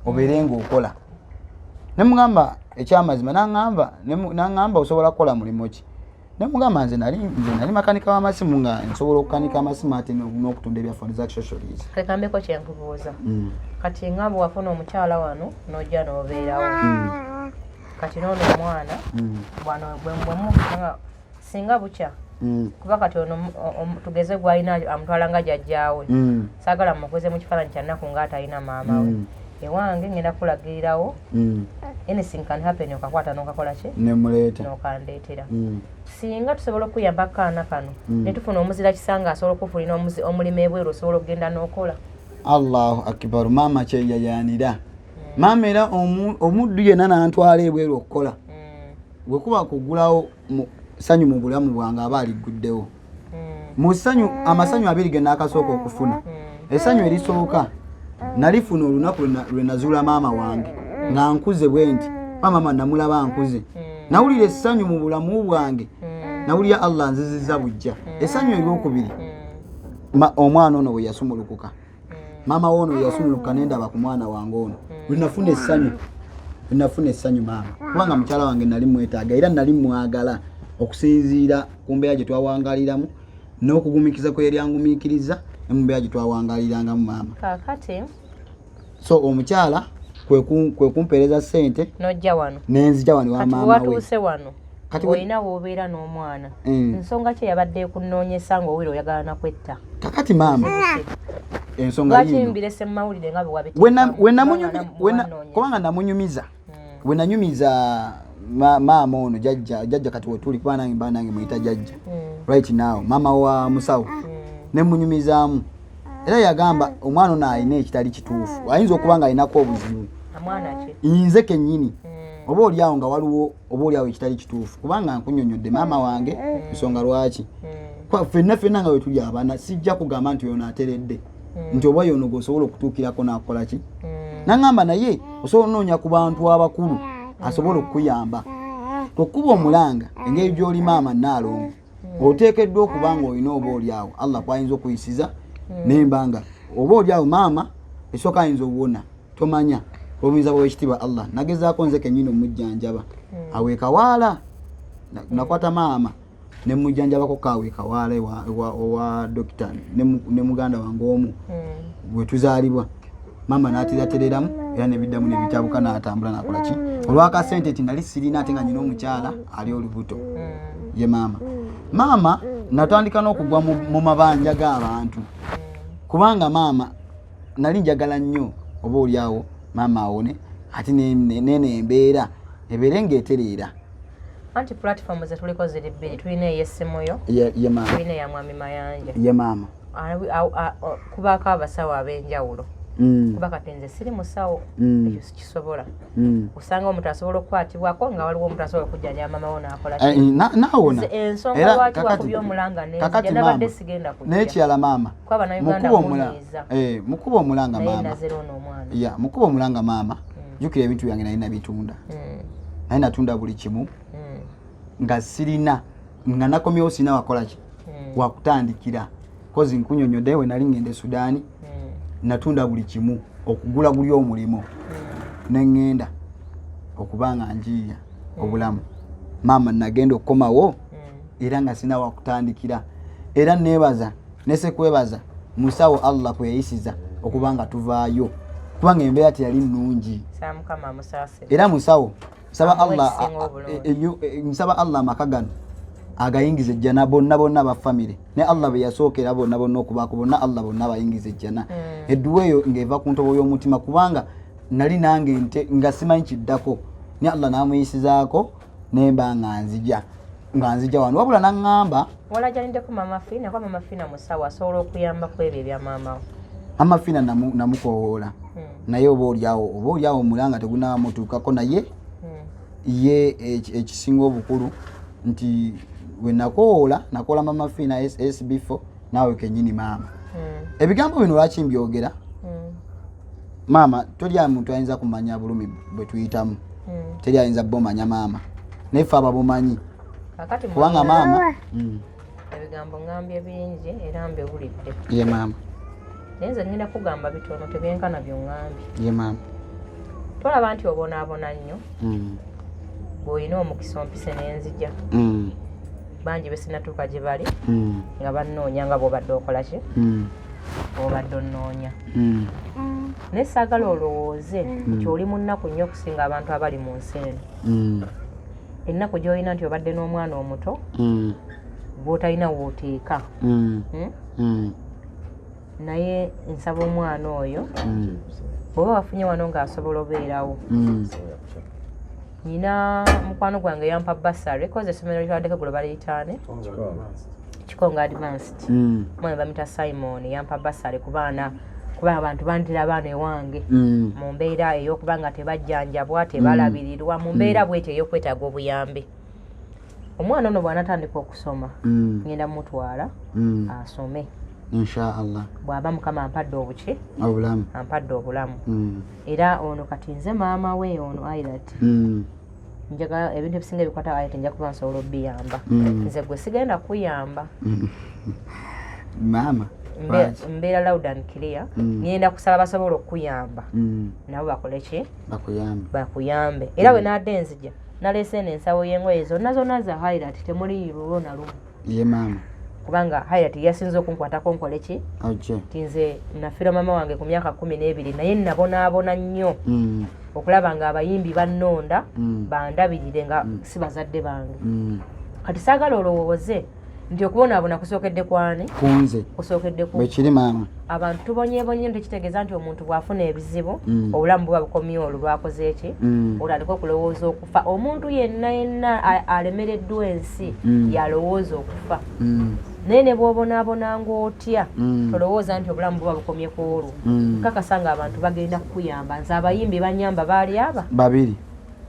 obeere ngaokola. Nemugamba ekyamazima, naŋŋamba osobola kukola mulimu ki? Nemugamba nze nali makanika w'amasimu, nga nsobola okukanika amasimu ate n'okutunda ebya phone za accessories. Kekambeko kyenkubuuza. Kati nga bwe wafuna omukyala wano n'ojja n'obeerawo, kati noono omwana wano bwe singa bukya, kuba kati ono tugeze gwalina amutwala nga jjajjaawe, saagala mukuze mu kifaananyi kyannaku ng'atalina maama we. Ewange ngenda kulagirirawo, anything can happen, okakwata n'okakola ki? Nemuleeta. N'okandeetera. Singa tusobola okuyamba akaana kano ne tufuna omuzira kisanga asobola okufunira omulimu ebweru, osobola okugenda n'okola? Allahu akbar, maama, kyeyayanira maama. Era omuddu yenna nantwala ebweru okukola, bwekuba kugulawo ssanyu mu bulamu bwange aba aliguddewo. Mu ssanyu, amasanyu abiri ge naakasooka okufuna, essanyu erisooka nalifuna olunaku lwe nazuula maama wange nga nkuze bwe nti, maama namulaba nkuze, nawulira essanyu mu bulamu bwange, nawulira Allah nzizizza bujja. Essanyu eryokubiri, omwana ono bwe yasumulukuka, maama wono yasumulukuka nendaba ku mwana wange ono, lwenafuna essanyu, lwenafuna essanyu maama, kubanga mukyala wange nali mwetaaga era nali mwagala okusinziira ku mbeera gye twawangaliramu n'okugumikiza kwe yali angumiikiriza ne mu mbeera gye twawangalirangamu maama. Kaakati So omukyala kwe kumpeereza ssente n'ojja wano. Nenzija wano wa Kati maama we. watuuse wano. Olina w'obeera n'omwana. Nsonga ki eyabadde ekunoonyesa ng'owulira oyagala nakwetta? Kakati maama, ensonga Lwaki yiino. mbirese mu mawulire nga bwe wabiteekamu? Kubanga namunyumiza, we nanyumiza maama ono jajja, jajja kati wetuli, kuba nange mba nange muyita jajja right now, maama wa musawo, nemunyumizaamu era yagamba omwana ono alina ekitali kituufu, ayinza okuba nga alinako obuzibu. Omwana ki? Nze kennyini, oba oliawo nga waliwo oba oliawo ekitali kituufu, kubanga nkunyonyodde maama wange ensonga lwaki. Ffenna ffenna nga wetuli abaana, sijja kugamba nti ono ateredde, nti oba yono gweosobola okutuukirako nakukola ki. Naŋŋamba naye osobola onoonya ku bantu abakulu asobola okukuyamba okuba omulanga engeri gy'oli maama Naalongo, oteekeddwa okuba nga olina oba oliawo Allah kwayinza okuyisiza nemba nga oba oliawo maama esooka ayinza owona, tomanya obuyinza bwekitiibwa Allah. Nagezaako nze kenyini omujjanjaba awo ekawaala. Nakwata maama nemujjanjabako kaawe ekawaala owa dokita ne muganda wange omu bwe tuzaalibwa. Maama n'ateratereramu era nebiddamu nebitabuka, n'atambula nakola ki olwakasente nti nali sirina, ate nga nyina omukyala ali olubuto ye maama. Maama natandika n'okugwa mu mabanja g'abantu, kubanga maama nali njagala nnyo oba oliawo maama awone, ate nene embeera ebeere ng'etereera. Anti platform zetuliko ziri bbiri, tulina ey'essimu yo, Ye maama. tulina eya Mwami Mayanja. Ye maama. Kubaako abasawo ab'enjawulo, kuba kati nze siri musawo, ekyo sikisobola. Osanga omuntu asobola okukwatibwako nga waliwo omuntu asobola okujjanjaba mama wo n'akola ki. Naawona. Nze ensonga Era lwaki wakubye omulanga nenzija, kakati nabadde maama, sigenda kujja. N'ekirala maama, Kuba Bannayuganda mukuba omula munyiiza. Mukuba omulanga Naye maama. nazera ono omwana. Ya, mukuba omulanga maama, jjukira ebintu byange nali nabitunda, naye natunda buli kimu nga sirina, nga nakomyewo sirina wakola ki, wakutandikira, kozi nkunyonyodde we nali ngenda e Sudaani, natunda buli kimu okugula guli omulimu neŋŋenda okuba nga njiiya obulamu. Maama nagenda okukomawo era nga sina wakutandikira, era nebaza nesekwebaza musawo Allah kwe yayisiza okuba nga tuvaayo, kubanga embeera teyali nnungi. Saa Mukama amusaasire. Era musawo nsaba Amuwe Allah ekisinga obulungi. nsaba Allah amaka gano agayingiza ejjana bonna bonna aba famire, ne Allah be yasookera bonna bonna okubaako bonna, Allah bonna abayingiza ejjana. Edduwa eyo ng'eva ku ntobo y'omutima, kubanga nali nange nte nga simanyi kiddako, ne Allah n'amuyisizaako nemba nga nzija wano, wabula naŋŋamba Walajaniddeko Mama Fiina, kuba Mama Fiina musawo asobola okuyamba ku ebyo ebya maama wo. Mama Fiina namukoowoola, naye oba oliawo omulanga tegunamutuukako, naye ye ekisinga obukulu nti we nakowoola, nakoola Mama Fiina SB4, naawe kenyini maama. Ebigambo bino lwaki mbyogera? Maama, toli muntu ayinza kumanya bulumi bwe tuyitamu, teri ayinza bomanya maama, naye ffe ababumanyi. Kakati Kubanga maama ebigambo ngambye bingi era mbiwulidde. Ye maama. Naye nze ngenda kugamba bitono, tebyenkana byoŋŋambye. Ye maama. Tolaba nti obonaabona nnyo? Bw'olina omukisa ompise n'enzija. Bangi besinatuuka gye bali nga bannoonya nga bw'obadde okola ki, bw'obadde onnoonya. Naye saagala olowooze nti oli mu nnaku nnyo okusinga abantu abali mu nsi eno. Ennaku gy'olina nti obadde n'omwana omuto gw'otalina w'oteeka. Naye nsaba omwana oyo bw'oba wafunye wano ng'asobola obeerawo. Nyina mukwano gwange yampa bursary, koze essomero lyatwaddeko gulo baliyitaane Kikongo Advanced. Omwana bamita Simon, yampa bursary ku baana, kuba abantu bandira abaana ewange mu mbeera ey'okuba nga tebajjanjabwa, tebalabirirwa, mu mbeera bwetyo ey'okwetaaga obuyambi. Omwana ono bw'anatandika okusoma, ngenda mutwala asome. Inshaallah. Bw'aba Mukama ampadde obuki, Obulamu. ampadde obulamu. Era ono kati nze maama we ono Airat. Njagala ebintu ebisinga ebikwata Airat nja kuba nsobola obiyamba. Nze gwe sigenda kuyamba. Maama. Lwaki? Mbeera loud and clear. Ngenda kusaba basobola okukuyamba, nabo bakole ki? Bakuyambe. Bakuyambe. Era bwe nadde nzija naleese eno ensawo y'engoye zonna zonna za Hairat, temuli lulwo na lumu. Ye maama. Kubanga Hairat yasinze okunkwatako nkole ki, Ojje. nti nze nafiirwa maama wange ku myaka 12, naye nabonaabona nnyo. Okulaba nga abayimbi bannonda bandabirire nga si bazadde bange. Kati saagala olowooze nti okubonaabona kusookedde kwani? Kunze. Kusookedde ku Bwekiri, maama. Abantu tubonyebonye. Tekitegeeza nti omuntu bw'afuna ebizibu obulamu buba bukomye olwo lwakoze eki, otandika okulowooza okufa. Omuntu yenna yenna alemereddwa ensi yalowooza okufa. Naye ne bw'obonaabona ng'otya, tolowooza nti obulamu buba bukomye ku olwo. Nkakasa nga abantu bagenda kukuyamba. Nze abayimbi banyamba, baali aba Babiri.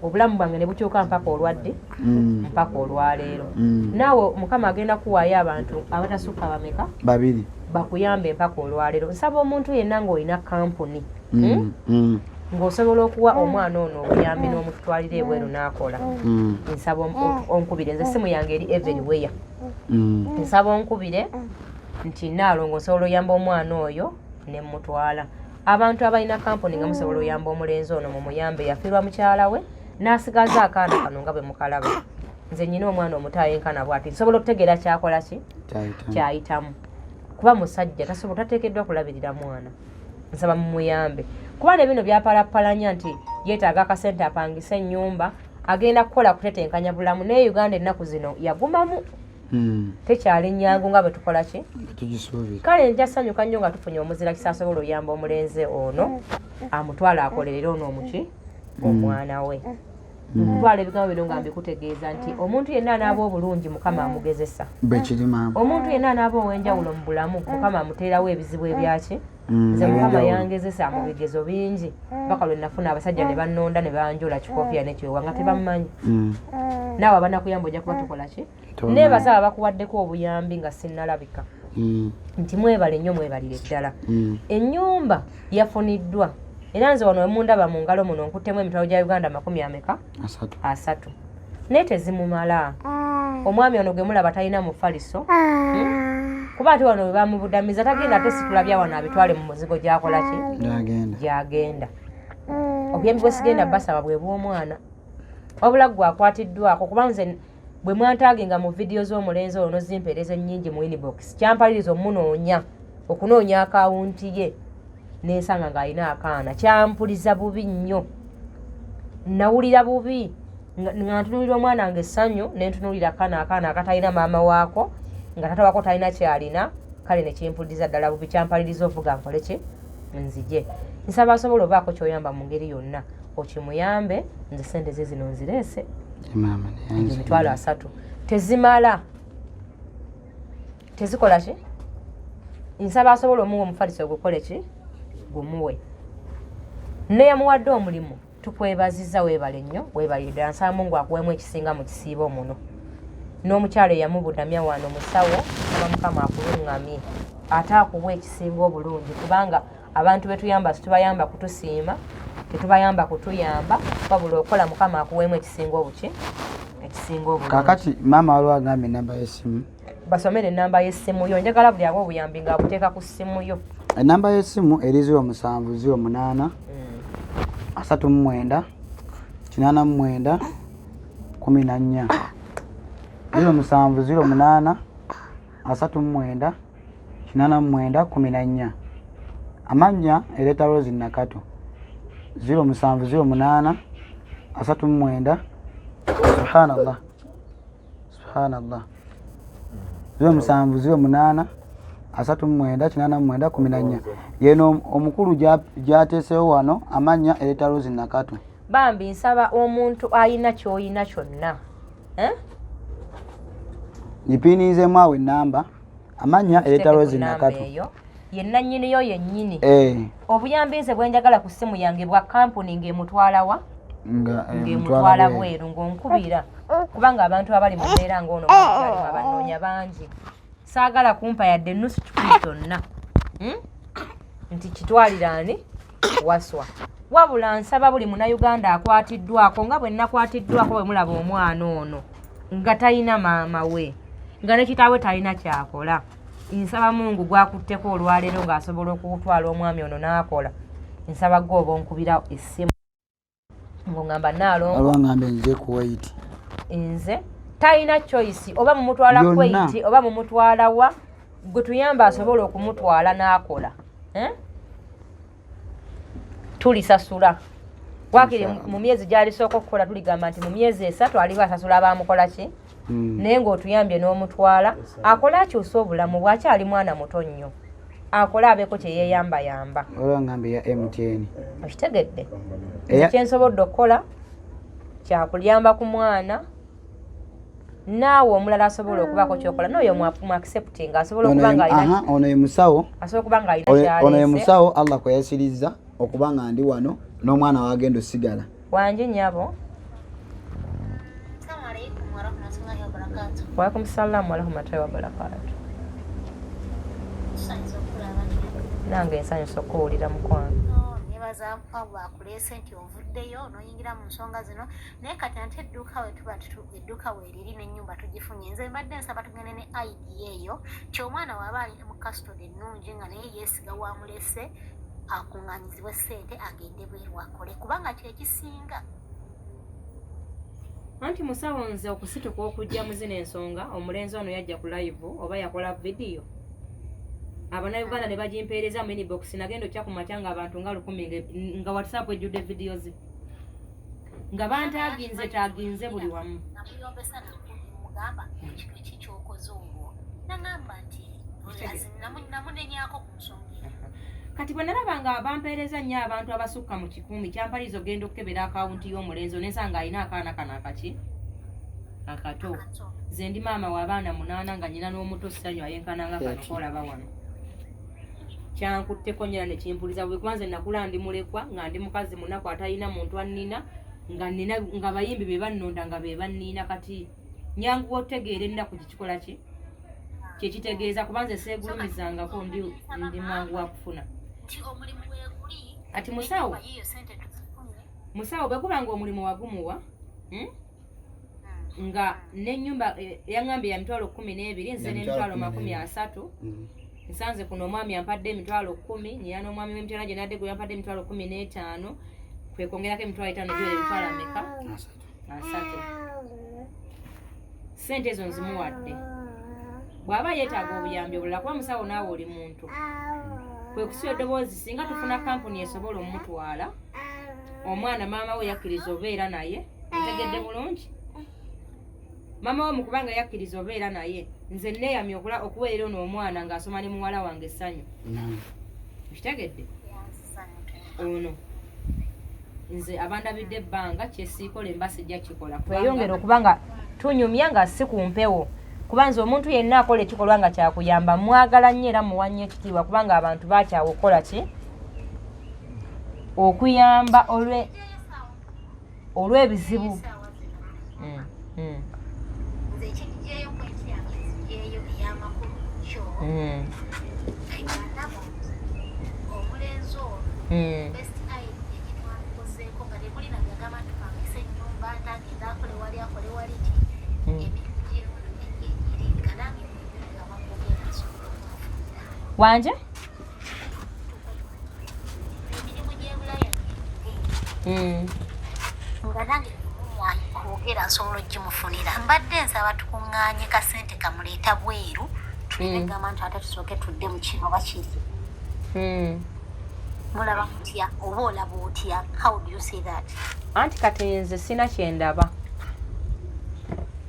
Obulamu bwange ne bukyuka mpaka olwadde, mpaka olwaleero. Naawe Mukama agenda kuwaayo abantu abatasukka bameka? Babiri. Bakuyambe mpaka olwaleero. Nsaba omuntu yenna ng'olina kampuni, ng'osobola okuwa omwana ono obuyambi n'omutwalira ebweru n'akola, nsaba onkubire. Nze essimu yange eri everywhere. Nsaba onkubire nti, "Naalongo, nsobola oyamba omwana oyo ne mutwala." Abantu abalina kampuni nga musobola oyamba omulenzi ono, mumuyambe. Yafiirwa mukyala we n'asigaza akaana kano nga bwe mukalaba. Nze nyina omwana omuto ayenkana bw'ati, nsobola okutegeera kyakola ki, Kyayitamu. kyayitamu, kuba musajja tasobola, tateekeddwa kulabirira mwana. Nsaba mumuyambe, kuba ne bino byapalapalanya nti yeetaaga akasente apangise ennyumba, agenda kukola kutetenkanya bulamu. Naye Uganda ennaku zino yagumamu, tekyali nnyangu nga bwe tukola ki, Tugisuubira. Kale nja sanyuka nnyo nga tufunye omuzira kisasobola oyamba omulenzi ono, amutwala akolerere ono omuki, omwana we. Ntwala ebigambo bino nga mbikutegeeza nti omuntu yenna anaaba obulungi, Mukama amugezesa. Bwekiri, maama. Omuntu yenna anaaba ow'enjawulo mu bulamu, Mukama amuteerawo ebizibu ebyaki. Nze Mukama Ebyenjawulo. yangezesa mu bigezo bingi paka lwe nafuna abasajja ne bannonda ne banjola kikofiya nekyewa nga tebammanyi. Naawe abanakuyamba ojja kuba tukola ki? Tomanyi. Neebaza abakuwaddeko obuyambi nga sinnalabika nti mwebale nnyo, mwebalire ddala. Ennyumba yafuniddwa, era nze wano wemundaba mu ngalo muno nkuttemu emitwalo gya Uganda makumi ameka? 30. 30, naye tezimumala. Omwami ono gwe mulaba talina mufaliso, Kuba ate wano we bamubudamiza tagenda ate situlabya wano abitwale mu muzigo gyakola ki, Gyagenda. gyagenda. Obuyambi bwe sigenda basaba bwe bw'omwana, wabula gwe akwatiddwako, kuba nze bwe mwantaagenga mu vidiyo z'omulenzi olwo nozimpeereza ennyingi mu inbox, kyampaliriza omunoonya, okunoonya akawunti ye nensanga ng'alina akaana. Kyampuliza bubi nnyo, nawulira bubi nga ntunuulira omwana nga essanyu, nentunuulira akaana, akaana akatalina maama waako, nga tata waako talina kyalina. Kale nekimpuliriza ddala bubi, kyampaliriza ovuga nkole ki, nzije. Nsaba asobola obaako kyoyamba mu ngeri yonna okimuyambe. Nze sente ze zino nzireese. Maama, neyanze. 300,000 tezimala, tezikola ki. Nsaba asobola omuwa omufaliso ogukole ki, gumuwe. Neyamuwadde omulimu, tukwebaziza, weebale nnyo, weebalire ddala. Nsaba Mungu akuweemu ekisinga mu kisiibo muno. N'omukyalo eyamubudamya wano musawo, nsaba Mukama akuluŋŋamye ate akuwa ekisinga obulungi, kubanga abantu betuyamba situbayamba kutusiima, tetubayamba kutuyamba, wabula okola Mukama akuweemu ekisinga obuki, ekisinga obulungi. Kakati maama, waliwo agambye enamba y'essimu. Basomere enamba y'essimu yo. Njagala buli aba obuyambi ng'abuteeka ku ssimu yo. Enamba y'essimu eri 0708 39 89 14, 0708 39 89 14. Amannya ereeta Rose Nakato, 0708 39, subhanallah, subhanallah, 0708 39 89 14. Yeno omukulu gyateesewo wano, amannya ereeta Rose Nakato. Bambi nsaba omuntu ayina ky'oyina kyonna, eh? Ngipiinizeemu awo enamba, amannya ereeta Tuteeke ku Rose namba Nakato. Eyo ye nannyiniyo yennyini. Eh, Obuyambi nze bwe njagala ku ssimu yange bwa kampuni ng'emutwala wa? Nga Ng'emutwala mutwala bweru, ng'onkubira, kubanga abantu abali mu mbeera ng'ono balimu abanoonya bangi. Saagala kumpa yadde nusu kikumi kyonna, Nti kitwaliraani waswa, wabula nsaba buli Munnayuganda akwatiddwako nga bwe nakwatiddwako, bwe mulaba omwana ono nga talina maama we, nga ne kitaawe talina kyakola, nsaba Mungu gwakutteko olwaleero ng'asobola okutwala omwami ono n'akola, nsaba gwe oba onkubira essimu ng'ongamba, "Naalongo," Olwangamba nze Kuwait. Nze talina choice, oba mumutwala Yonna. Kuwait oba mumutwala wa, gwe tuyamba asobola okumutwala n'akola, eh? Tulisasula. Wakiri mu myezi gy'alisooka okukola tuligamba nti mu myezi 3 aliba asasula abamukola ki? Naye ng'otuyambye n'omutwala akole akyuse obulamu bw'akyali mwana muto nnyo, akole abeeko kye yeeyambayamba. Olwa ngambe ya MTN. Okitegedde? Kyensobodde okukola kyakuyamba ku mwana, naawe omulala asobola okubaako kyokola n'oyo mu accepting asobola okuba nga alina ono ye musawo, asobola okuba nga alina kyaleese. Ono ye musawo Allah kwe yasirizza okuba nga ndi wano n'omwana wagenda osigala. Wangi nnyabo. Waalaikum salaam warahmatullahi wabarakatuh. Nange nsanyusa okuwulira mukwano. Nebaza Allah akuleese nti ovuddeyo n'oyingira mu nsonga zino, naye kati ate edduuka we tuba edduuka weeriri n'ennyumba tugifunye. Nze mbadde nsaba tugende ne idea eyo nti omwana waba ali mu custody ennungi nga naye yeesiga wamulese akuŋŋaanyizibwe ssente agende bweru akole, kubanga kyekisinga. Anti musawo nze okusituka okujja mu zino ensonga, omulenzi ono yajja ku live oba yakola vidiyo Abannayuganda ne bagimpeereza mu inbox. Nagenda okya ku makya nga abantu nga 1000 nga WhatsApp ejjudde vidiyo ze nga bantaaginze taaginze buli wamu. Namuyombesa namugamba kino ki kyokoze olwo, nagamba nti namunenyako ku nsonga eyo. Kati bwe nalaba nga bampeereza nnyo abantu abasukka mu 1000, kyampaliza ogenda okukebera akawunti y'omulenzi onensanga alina akaana kano akaki akato. Nze ndi maama w'abaana 8 nga nnyina n'omuto Ssanyu ayenkananga kano koolaba wano. Kyankutteko nnyo era ne kimpuliza bubi, kuba nze nakula ndi mulekwa, nga ndi mukazi munaku atalina muntu annina, nga nina nga bayimbi be bannonda nga be banniina. Kati nyanguwa otegeera ennaku kikikola ki kyekitegeeza, kuba nze seegulumizangako, ndi mwangu wa kufuna. Kati musawo, musawo bwe kuba nga omulimu wagumuwa nga n'ennyumba yaŋŋambye ya mitwalo 12, nze n'emitwalo 30. Nsanze kuno omwami ampadde emitwalo 10, nyina n'omwami w'emitwalo gye nadde gwe yampadde emitwalo 15, kwe kwongerako emitwalo 5 giwera emitwalo ameka? 30. Ssente ezo nzimuwadde. Bw'aba yeetaaga obuyambi obulala, kuba musawo naawe oli muntu, kwe kusiba eddoboozi singa tufuna kampuni esobola omutwala omwana. Maama we yakkiriza obeera naye, ntegedde bulungi? Maama we mu kubanga yakkiriza obeera naye, nze neeyamye okuweerera ono omwana ng'asoma ne muwala wange Essanyu. Okitegedde? Ono nze abandabidde ebbanga kyesiikola emba sijja kikola, tweyongere okuba nga tunyumya nga si ku mpewo, kuba nze omuntu yenna akola ekikolwa nga kyakuyamba mwagala nnyo era muwa nnyo ekitiibwa, kubanga abantu bakyawa okukola ki okuyamba olw'ebizibu. Nze ekinjijeeyo point yange nzijeeyo ey'amakulu kyo ndaba omulenzi ono best idea gyetwandikozeeko nga temulina byagamba nti tupangise ennyumba nti agenda akole wali akole wali ki emirimu gyeri nga nange amakugenda nsobola okumufunira. Wanje? Emirimu gy'ebulaya gyeri nga nange kwogera nsobola ogimufunira. Mbadde nsaba tukuŋŋaanye kasente kamuleeta bweru, tuleme gamba nti ate tusooke tudde mu kino oba kiri. Mulaba mutya oba olaba otya? How do you see that? Anti kati nze sina kyendaba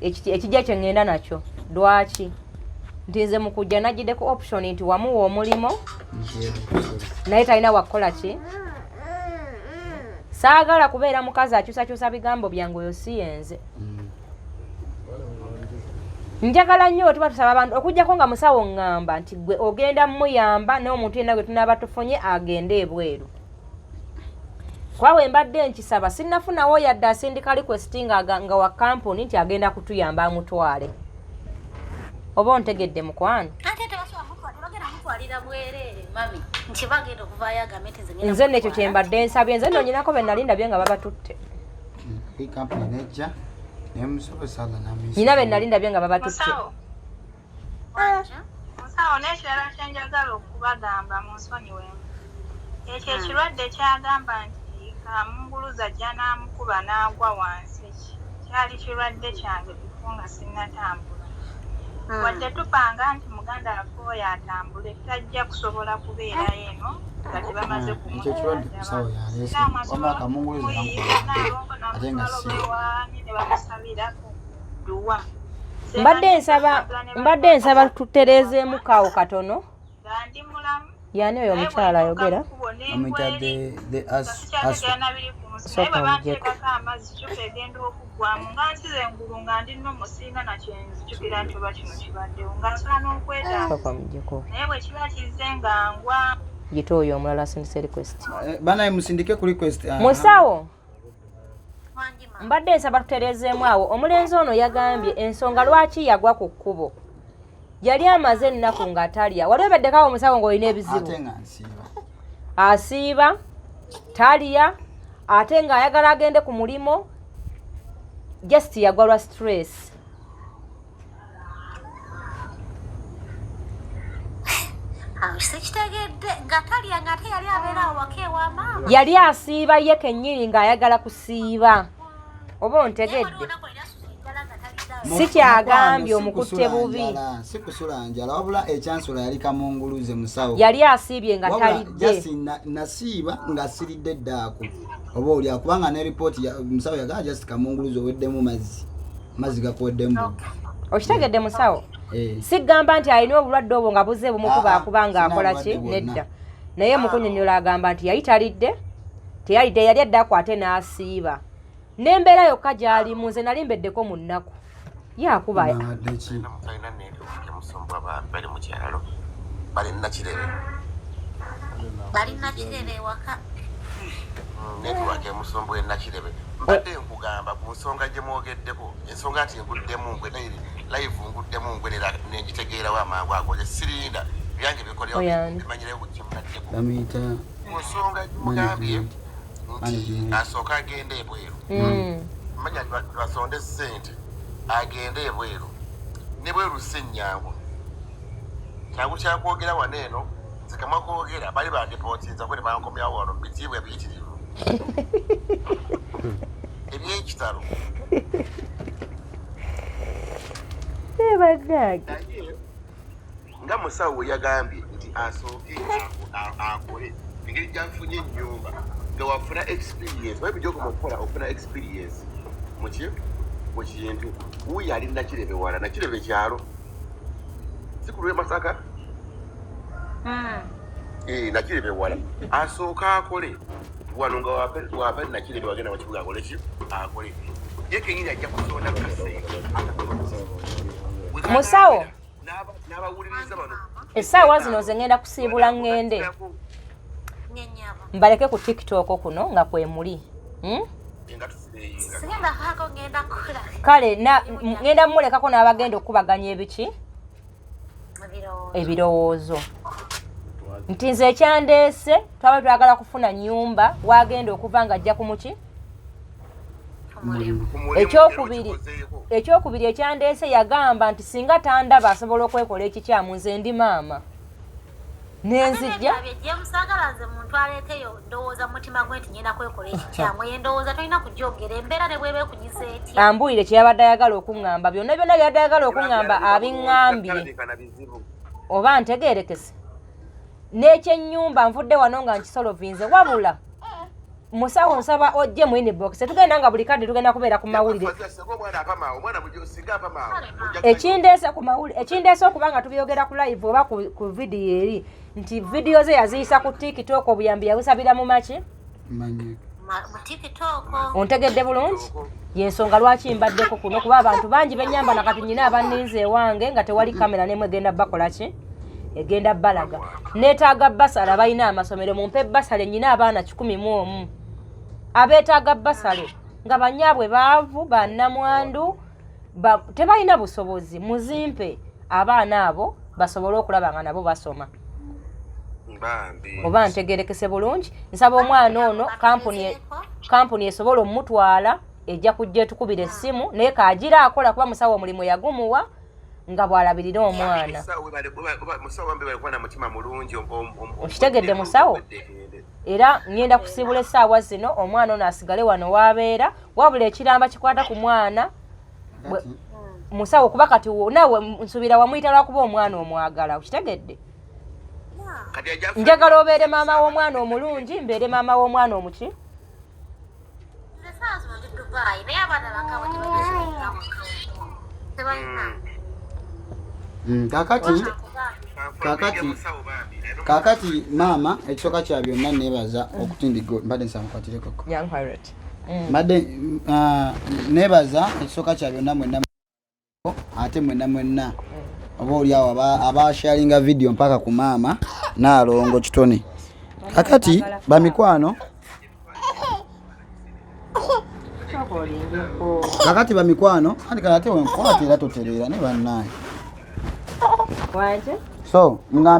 ekijja kye ŋŋenda nakyo. Lwaki nti nze mu kujja nagiddeko option nti wamuwa omulimu naye talina wakukola ki. Saagala kubeera mukazi akyusakyusa bigambo byange, oyo si yenze. Njagala nnyo tuba tusaba abantu okugjako nga musawo ŋŋamba nti gwe ogenda muyamba n'omuntu yenna gwe tunaaba tufunye agende ebweru, kuba bwe mbadde nkisaba sinnafunawo yadde asindika request nga wa kampuni nti agenda kutuyamba amutwale. Oba ontegedde mukwano? Ate tebasobola tebagenda mutwalira bwereere mami, nti bagenda okuvaayo agambe nti nze ngenda Nze nekyo mutwala. Kyembadde nsabye nze nno nyinako be nali ndabye nga babatutte. Kampuni nejja nemusobozesa Allah namuyisa. Nyina be nali ndabye nga babatutte. Musawo, musawo, n'ekirala kyenjagala okubagamba mu nsonyiwemu, ekyo ekirwadde kyagamba nti kamunguluza ajja n'amukuba n'agwa wansi, kyali kirwadde kyange before nga sinnatambula. Wadde tupanga nti muganda waffe oyo atambule, tajja kusobola kubeerayo eno nga tebamaze Ekyo ekirwadde musawo yaleese wamma kamunguluze kamukuba ate nga si ne bamusabira dduwa. Mbadde nsaba tutereezeemu kaawo katono. Nga ndi mulamu. Yani oyo omukyala ayogera? Bamuyita the aswa. Sikyategeera biri ku nsi, naye Sooka bwe ongyeko. banteekako amazzi, cupa egenda okuggwamu nga nsize engulu, nga ndi nno siina nakyenzijukira nti oba kino kibaddewo, nga nsobola n'okwetaasa. Sooka omugyeko. Naye bwe kiba kizze nga ngwa. Gita oyo omulala asindise request. Banaye musindike ku request. Musawo. Wangi, maama. Mbadde nsaba tutereezeemu awo. Omulenzi ono yagambye ensonga lwaki yagwa ku kkubo, yali amaze ennaku nga talya. Wali obeddekawo omusawo ng'olina ebizibu? Ate nga nsiiba. Asiiba talya, ate ng'ayagala agende ku mulimo, just yagwa lwa stress. Awo sikitegedde, nga talya, nga ate yali abeera awo waka ewa maama. Yali asiiba ye kennyini ng'ayagala kusiiba, oba ontegedde? Si kyagambye Mukwano, si omukutte kusula bubi. njala, si kusula njala, wabula ekyansula yali kamunguluze, musawo. Yali asiibye nga Wabula talidde. just nasiiba nga siridde eddaako oba olya, kubanga ne ripooti musawo yagamba just kamunguluze oweddemu mazzi, amazzi gakuweddemu. Okitegedde, musawo? Eh. Sigamba nti alina obulwadde obwo nga buze bumukuba Ah, ah, akuba nga sina akola ki. bulwadde bwonna. Nedda, naye mukunyonyola agamba nti yali talidde, teyalidde, yali addaku ate n'asiiba n'embeera yokka gy'alimu. Nze nali mbeddeko mu nnaku yakuba. Nabadde ki? Talina network emusumbwa, bali mu kyalo, bali Nakirebe. Bali Nakirebe ewaka. Network emusumbwa eNakirebe. Mbadde nkugamba ku nsonga gye mwogeddeko, ensonga nti nguddemu ngwe live, nguddemu ngwe nengitegeerawo amangu ago. Nze sirinda, byange bikolera Oyani. bimanyirewo kimunaddeko. Bamuyita Ku nsonga gimugambye nti Management. asooke agende ebweru, manya basonde ssente agende ebweru, ne bweru si nnyangu, kyangu kyakwogera wano eno. Nze kamwa kwogera, bali bandipootinzako ne bankomyawo wano mu bitiibwa ebiyitirivu ebyekitalo. Bannange. Naye nga musawo we yagambye nti asooke akole engeri gyafunye ennyumba, nga wafuna experience, oba byokoma okukola ofuna experience muki mu kintu. Wuuyo ali Nakirebe wala, Nakirebe kyalo, si ku lw'e Masaka. Eh, Nakirebe wala, asooka akole wano nga wava Nakirebe wagenda mu kibuga akole ki, akole ye kenyini ajja kusonda kasente. Musawo. N'abawuliriza bano. Essaawa zino ze ŋŋenda kusiibula, ŋŋende. Nyenyabo. Mbaleke ku TikTok kuno nga kwemuli, Nga tusireyinga. Sigenda kaako, ngenda kukola. Kale ŋŋenda mumulekako n'abagenda okukubaganya ebiki. Ebirowoozo. Ebirowoozo nti nze ekyandeese twaba twagala kufuna nyumba wagenda okuva nga ajja ku muki. Omulimu. Ekyokubiri ekyandeese, yagamba nti singa tandaba asobola okwekola ekikyamu, nze ndi maama nenzijja. James, agala nze muntu aleeteyo ndowooza mu mutima gwe nti ngenda kwekola ekikyamu. Eyo endowooza tolina kujogera, embeera ne bweba ekunyiza etya. Ambuulire kyeyabadde ayagala okuŋŋamba, byonna byonna byadde ayagala okuŋŋamba abiŋŋambye, oba ntegeerekese n'ekyennyumba nvudde wano nga nkisolovinze. Wabula musawo, nsaba ojje mu inbox, tetugenda nga buli kadde tugenda kubeera ku mawulire. Ekindeese ku mawulire, ekindeese okuba nga tubyogera ku live oba ku vidiyo eri nti vidiyo ze yaziyisa ku TikTok, obuyambi yabusabira mu maki. Manyi. Mu TikTok. Ontegedde bulungi? Yensonga lwaki mbaddeko kuno, kuba abantu bangi benyamba nakati nyina abanninze ewange nga tewali kamera nemu egenda bakola ki, egenda balaga. Neetaaga basale balina amasomero, mumpe basale. Nyina abaana 101 abeetaaga basale nga banyaabwe baavu, bannamwandu, tebalina busobozi. Muzimpe abaana abo basobole okulaba nga nabo basoma. Bambi. Oba ntegerekese bulungi? Nsaba omwana ono kampuni esobola omutwala ejja kujja etukubira essimu, naye kagira akola kuba musawo omulimu yagumuwa nga bw'alabirira omwana. Musawo wambe, bali kuba na mutima mulungi. Okitegedde, musawo? Era ngenda kusiibula essaawa zino, omwana ono asigale wano waabeera, wabula ekiramba kikwata ku mwana. Kati Musawo, kuba kati naawe nsuubira wamuyita lwakuba omwana omwagala, okitegedde? Kati ajja Njagala obeere maama w'omwana omulungi, mbeere maama w'omwana omuki. Nze saawa zino ndi Dubai, naye abaana bange tebalina, tebalina. Kakati musawo bambi alina Kakati maama, ekisooka kya byonna nebaza okutindiga, mbadde nsaba nkwatireko. Young Pirate. Mbadde nebaza ekisooka kya byonna mwenna, ate mwenna mwenna oba oli awo abasharinga video mpaka ku maama Naalongo Kitone. Kakati bamikwano, kakati bamikwano, anti kale ate wenkwata era totereera ne bannaye. Wanje? So nga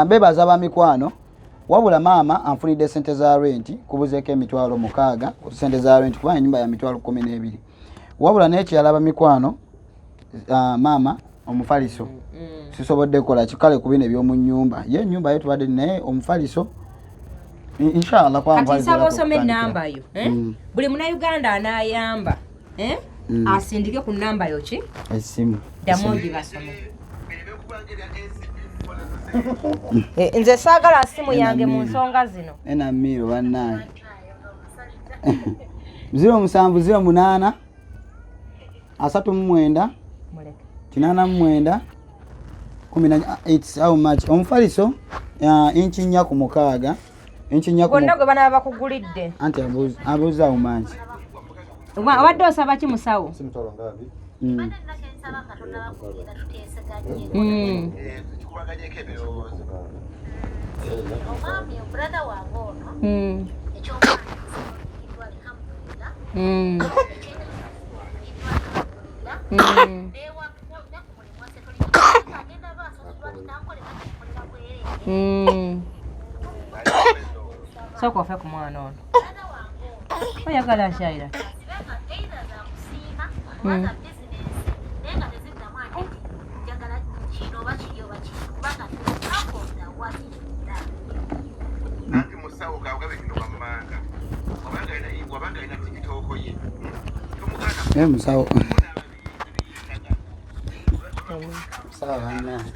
mbebaza bamikwano, wabula maama anfunidde sente za rent, kubuzeeko 60,000 ku sente za rent, kubanga enyumba ya 120,000. Wabula n'ekirala bamikwano, maama omufaliso sisobodde kukola kikale ku bino ebyomu nnyumba, ye ennyumba ye tubadde naye omufaliso, inshallah kwa Kati omufaliso nsaba era osome kutandikira. enamba yo, eh? Buli Munauganda anaayamba, eh? Asindike ku namba yo ki? Essimu. Ddamu ogibasome. Nze saagala simu yange mu nsonga zino. Enamiiro bannange, 0708 39 Muleke. 89 14. It's how much omufaliso? Inchi 4 ku 6, inchi 4 ku Gwonna gwe banaaba bakugulidde. Anti abuuza how much. Obadde osaba ki, musawo? Mbadde nina kyensaba nga tonnaba kugenda, tuteeseganye. Kikubaganyeko ebirowoozo. Omwami, brother wange ono, ekyomwana kisobola, alhamdulillah. Ekyenyiddwa, alhamdulillah. Ne ku mulimu wasetolina agenda baasasulwa kitankolera nkolera bwereere. Sooka ofe ku mwana ono. Brother wange ono Oyagala Shaira? zibe nga either za kusiima oba za bizinensi, naye nga teziddamu ate nti njagala kino oba kiri oba kiri, kubanga akoza wakiridda. Anti musawo kawugabe kino wammanga, wabanga alina TikTok ye, tomuganda. Naye musawo, musawo bannange,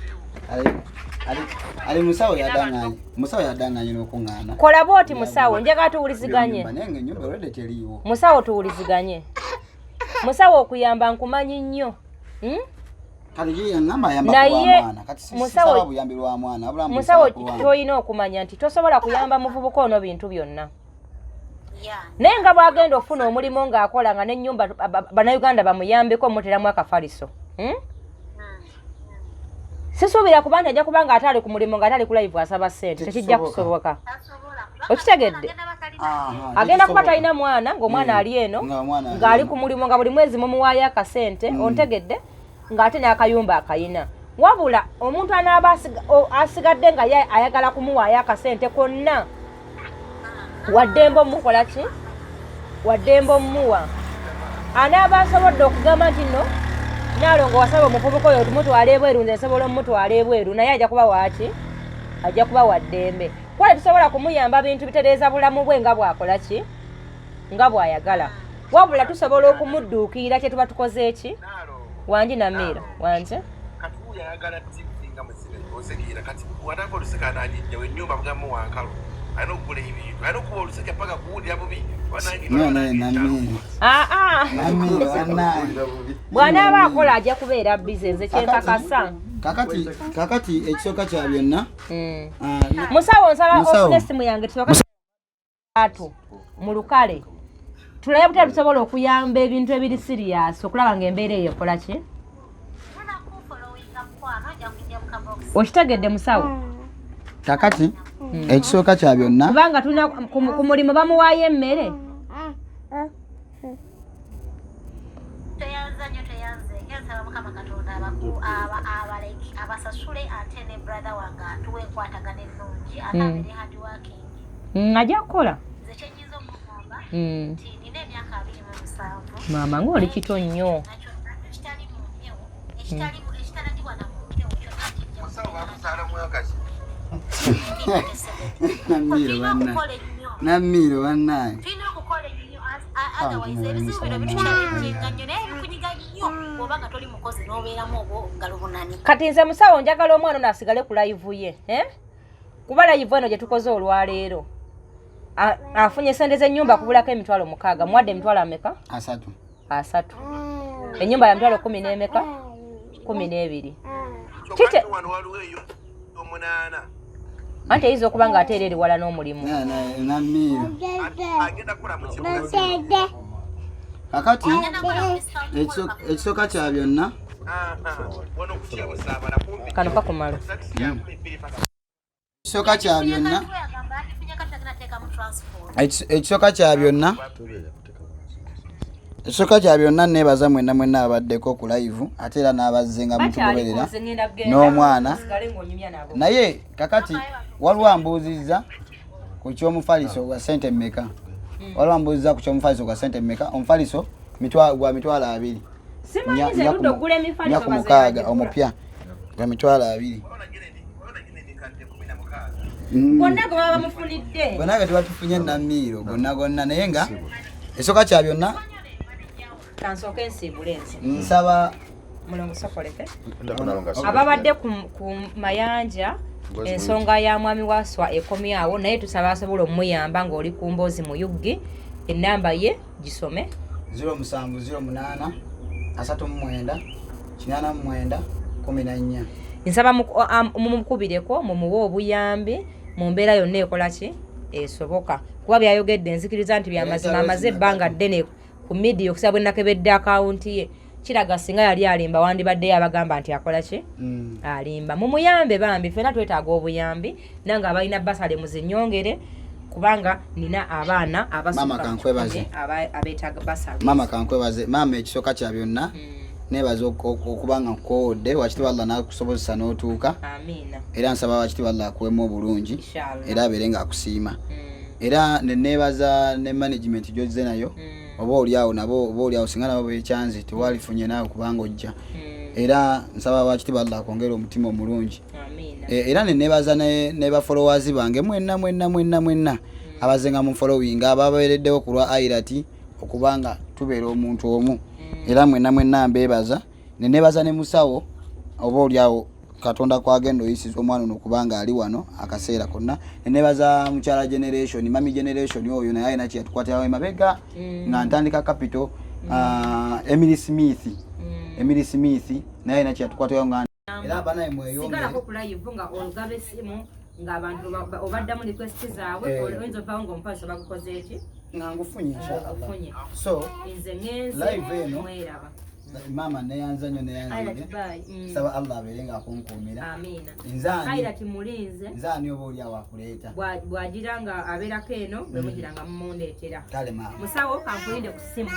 ali musawo yadanganye, musawo yadanganye n'okuŋŋaana. Kola bwoti musawo, njagala tuwuliziganye. Naye nga ennyumba olwedde teriiwo. Musawo, tuwuliziganye. Musawo, okuyamba nkumanyi nnyo, Kati ye yaŋŋamba ayamba Naye, ku lwa mwana. Kati musawo- sisaba buyambi lwa mwana, wabula mbu Musawo, nsaba ku lwange. kyolina okumanya nti tosobola kuyamba muvubuka ono bintu byonna. Ya. Naye nga bwagenda okufuna omulimu ng'akola nga n'ennyumba, bannayuganda bamuyambeko omuteramu akafaliso, Sisuubira kuba nti ajja kuba nga ate ali ku mulimu nga ate ali ku live asaba ssente, tekijja Tekisoboka. kusoboka. Tasobola. Okitegedde? Agenda batalina. Aha, Agenda kuba tekisoboka. talina mwana, ng'omwana ali eno, Nga omwana ali ng'ali eno. ku mulimu, nga buli mwezi mumuwaayo akasente, ontegedde, ng'ate n'akayumba akayina. Wabula omuntu anaaba asigadde nga ye ayagala kumuwaayo akasente konna, waddembe omukola ki, waddembe omumuwa. Anaaba asobodde okugamba nti no, Naalongo wasaba omuvubuka oyo tumutwala ebweru, nze nsobola omutwala ebweru, naye ajja kuba waaki, ajja kuba waddembe, kuba tetusobola kumuyamba bintu bitereeza bulamu bwe nga bwakola ki, nga bw'ayagala. Wabula tusobola okumudduukirira kye tuba tukoze eki. Wangi Namiira, wanje. Kati wuyo ayagala TV nga musine osegeera, kati wataka oluseke anagijjawo ennyumba mugamu wankalo, alina okugula ebintu, alina okuba oluseke paka kuwulira bubi. No, no, Namiiro. Aa. Namiiro bannange. Bw'anaaba akola ajja kubeera busy, nze kyenkakasa. Kakati ekisooka kya byonna, Musawo, nsaba Musawo. ofune essimu yange, tusooke atu mu lukale tulabe butya tusobola okuyamba ebintu ebiri serious okulaba ng'embeera eyo ekola ki. Ngenda kufollowinga mukwano, ojja kujja mu kabox. Okitegedde, musawo? Kakati ekisooka kya byonna, Kubanga tulina ku mulimu bamuwaayo emmere. Tweyanza nnyo, tweyanze. Nsaba Mukama Katonda abaleke abasasule, ate ne brother wange atuwe enkwatagana ennungi, ate abeere hard working. Ajja kukola. Nze kyenyinza okugamba nti nina emyaka 27. Maama, ng'oli kito nnyo. Nakyo ekitali mu mpewo, ekitalagibwa na mu mpewo kyonna kijja. Musawo, bakuzaala mwaka ki? Namiiro Tulina bannange. okukola ennyo. Namiiro bannange. Tulina okukola ennyo. Otherwise ebizibu bino bitukyalenjinga nnyo, naye bikunyiga nnyo bw'oba nga toli mukozi n'obeeramu obwo bunani. Kati nze musawo njagala omwana ono asigale ku live ye, eh? Kuba live eno gye tukoze olwaleero afunye sente z'ennyumba kubulako 60,000. Muwadde emitwalo ameka? 30. 30. Ennyumba ya mitwalo 10 n'emeka? 12. Kyokka wano waliwo eyo 8. Anti eyinza okuba ng'ate era eri wala n'omulimu. Namiiro. Agenda kukola mu kibuga. Kakati ekisooka kya byonna wano kutya busaabala kumpi. Kano kakumala. Takisi ya 2000 paka. Ekisooka kya byonna, ekisooka kya byonna, ekisooka kya byonna, neebaza mwenna mwenna abaddeko ku live, ate era n'abazze nga mutugoberera n'omwana. Naye kakati waliwo ambuuzizza ku ky'omufaliso gwa ssente mmeka. Waliwo ambuuzizza ku ky'omufaliso gwa ssente mmeka. Omufaliso gwa 20,000. Simanyi nze ludda ogula emifaliso. 460 omupya gwa 20,000. Gonna gwe baba bamufunidde. Gonna ge tuba tufunye namiiro gonna gonna, naye nga esooka kya byonna Kansooke nsiibule nze. Nsaba Mulongo, sokoleke. Ababadde ku mayanja, ensonga ya mwami Waswa ekomyawo, naye tusaba asobola omuyamba ng'oli ku mboozi mu yuggi, enamba ye gisome. 0708 39 89 14. Nsaba mumukubireko, mumuwe obuyambi mu mbeera yonna ekola ki esoboka, kuba byayogedde nzikiriza nti byamazima. Amaze ebbanga ddene ku media, okusaba bwe nakebedde akawunti ye kiraga singa yali alimba wandibaddeyo abagamba nti akola ki, alimba. Mumuyambe bambi, ffenna twetaaga obuyambi. Nange abalina basale muzinyongere, kubanga nina abaana Maama, kankwebaze. abasuka abeetaaga basale. Maama, kankwebaze maama. Ekisooka kya byonna, nebaza okuba nga nkukoowodde. Wakitiibwa Allah n'akusobozesa n'otuuka. Amiina. Era nsaba wakitiibwa Allah akuwemu obulungi Inshallah. era abeere ng'akusiima. Era neneebaza ne management gyozze nayo. Oba oliawo nabo, oba oliawo singa nabo bekyanze tewalifunye naawe kubanga ojja. Era nsaba wakitiibwa Allah akwongere omutima omulungi. Amiina. Era neneebaza ne ba followers bange mwenna mwenna mwenna mwenna abaze nga mu following, ababeereddewo ku lwa Airat okubanga tubeera omuntu omu. Era mwenna mwenna mbeebaza. Neneebaza ne musawo, oba oliawo Katonda kwagenda oyisiza omwana ono kubanga ali wano akaseera konna. Neneebaza mukyala Generation, Mami Generation, oyo naye alina kyeyatukwatirawo emabega nga ntandika capital. Emily Smith, Emily Smith naye alina kyeyatukwatirawo nga era banaye mweyongere. Sigalako ku live nga olugaba essimu ng'abantu obaddamu request zaabwe. Oyinza ovaawo ng'omufaliso bagukoze eki? Nga ngufunye, inshallah. Ogufunye. So nze ŋŋenze. Live eno. Mweraba. Maama, neyanza nnyo, neyanzige. Airat, bye. Saba Allah abeere nga akunkuumira. Amiina. Nze ani? Airat mulinze. Nze ani oba oli awo akuleeta? Bw'agira nga abeerako eno bwe mugira nga mumundeetera. Kale maama. Musawo, kankulinde ku ssimu.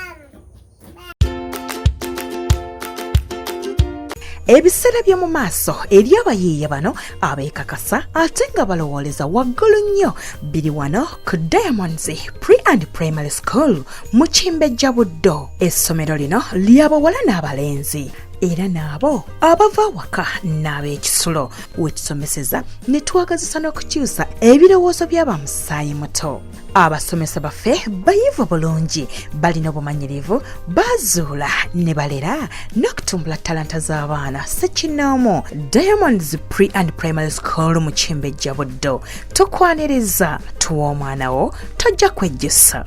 Ebiseera by'omu maaso eri abayiiya bano abeekakasa ate nga balowooleza waggulu nnyo biri wano ku Diamonds Pre and Primary School mu Kimbejja Buddo. Essomero lino ly'abawala n'abalenzi, era n'abo abava awaka n'ab'ekisulo, wetusomeseza ne twagazisa n'okukyusa ebirowoozo by'abamusaayi muto. Abasomesa baffe bayivu bulungi, balina obumanyirivu, bazuula ne balera n'okutumbula talanta z'abaana sekinoomu. Diamonds Pre and Primary School mu Kimbejja Buddo, tukwaniriza. Tuwa omwana wo, tojja kwejjusa.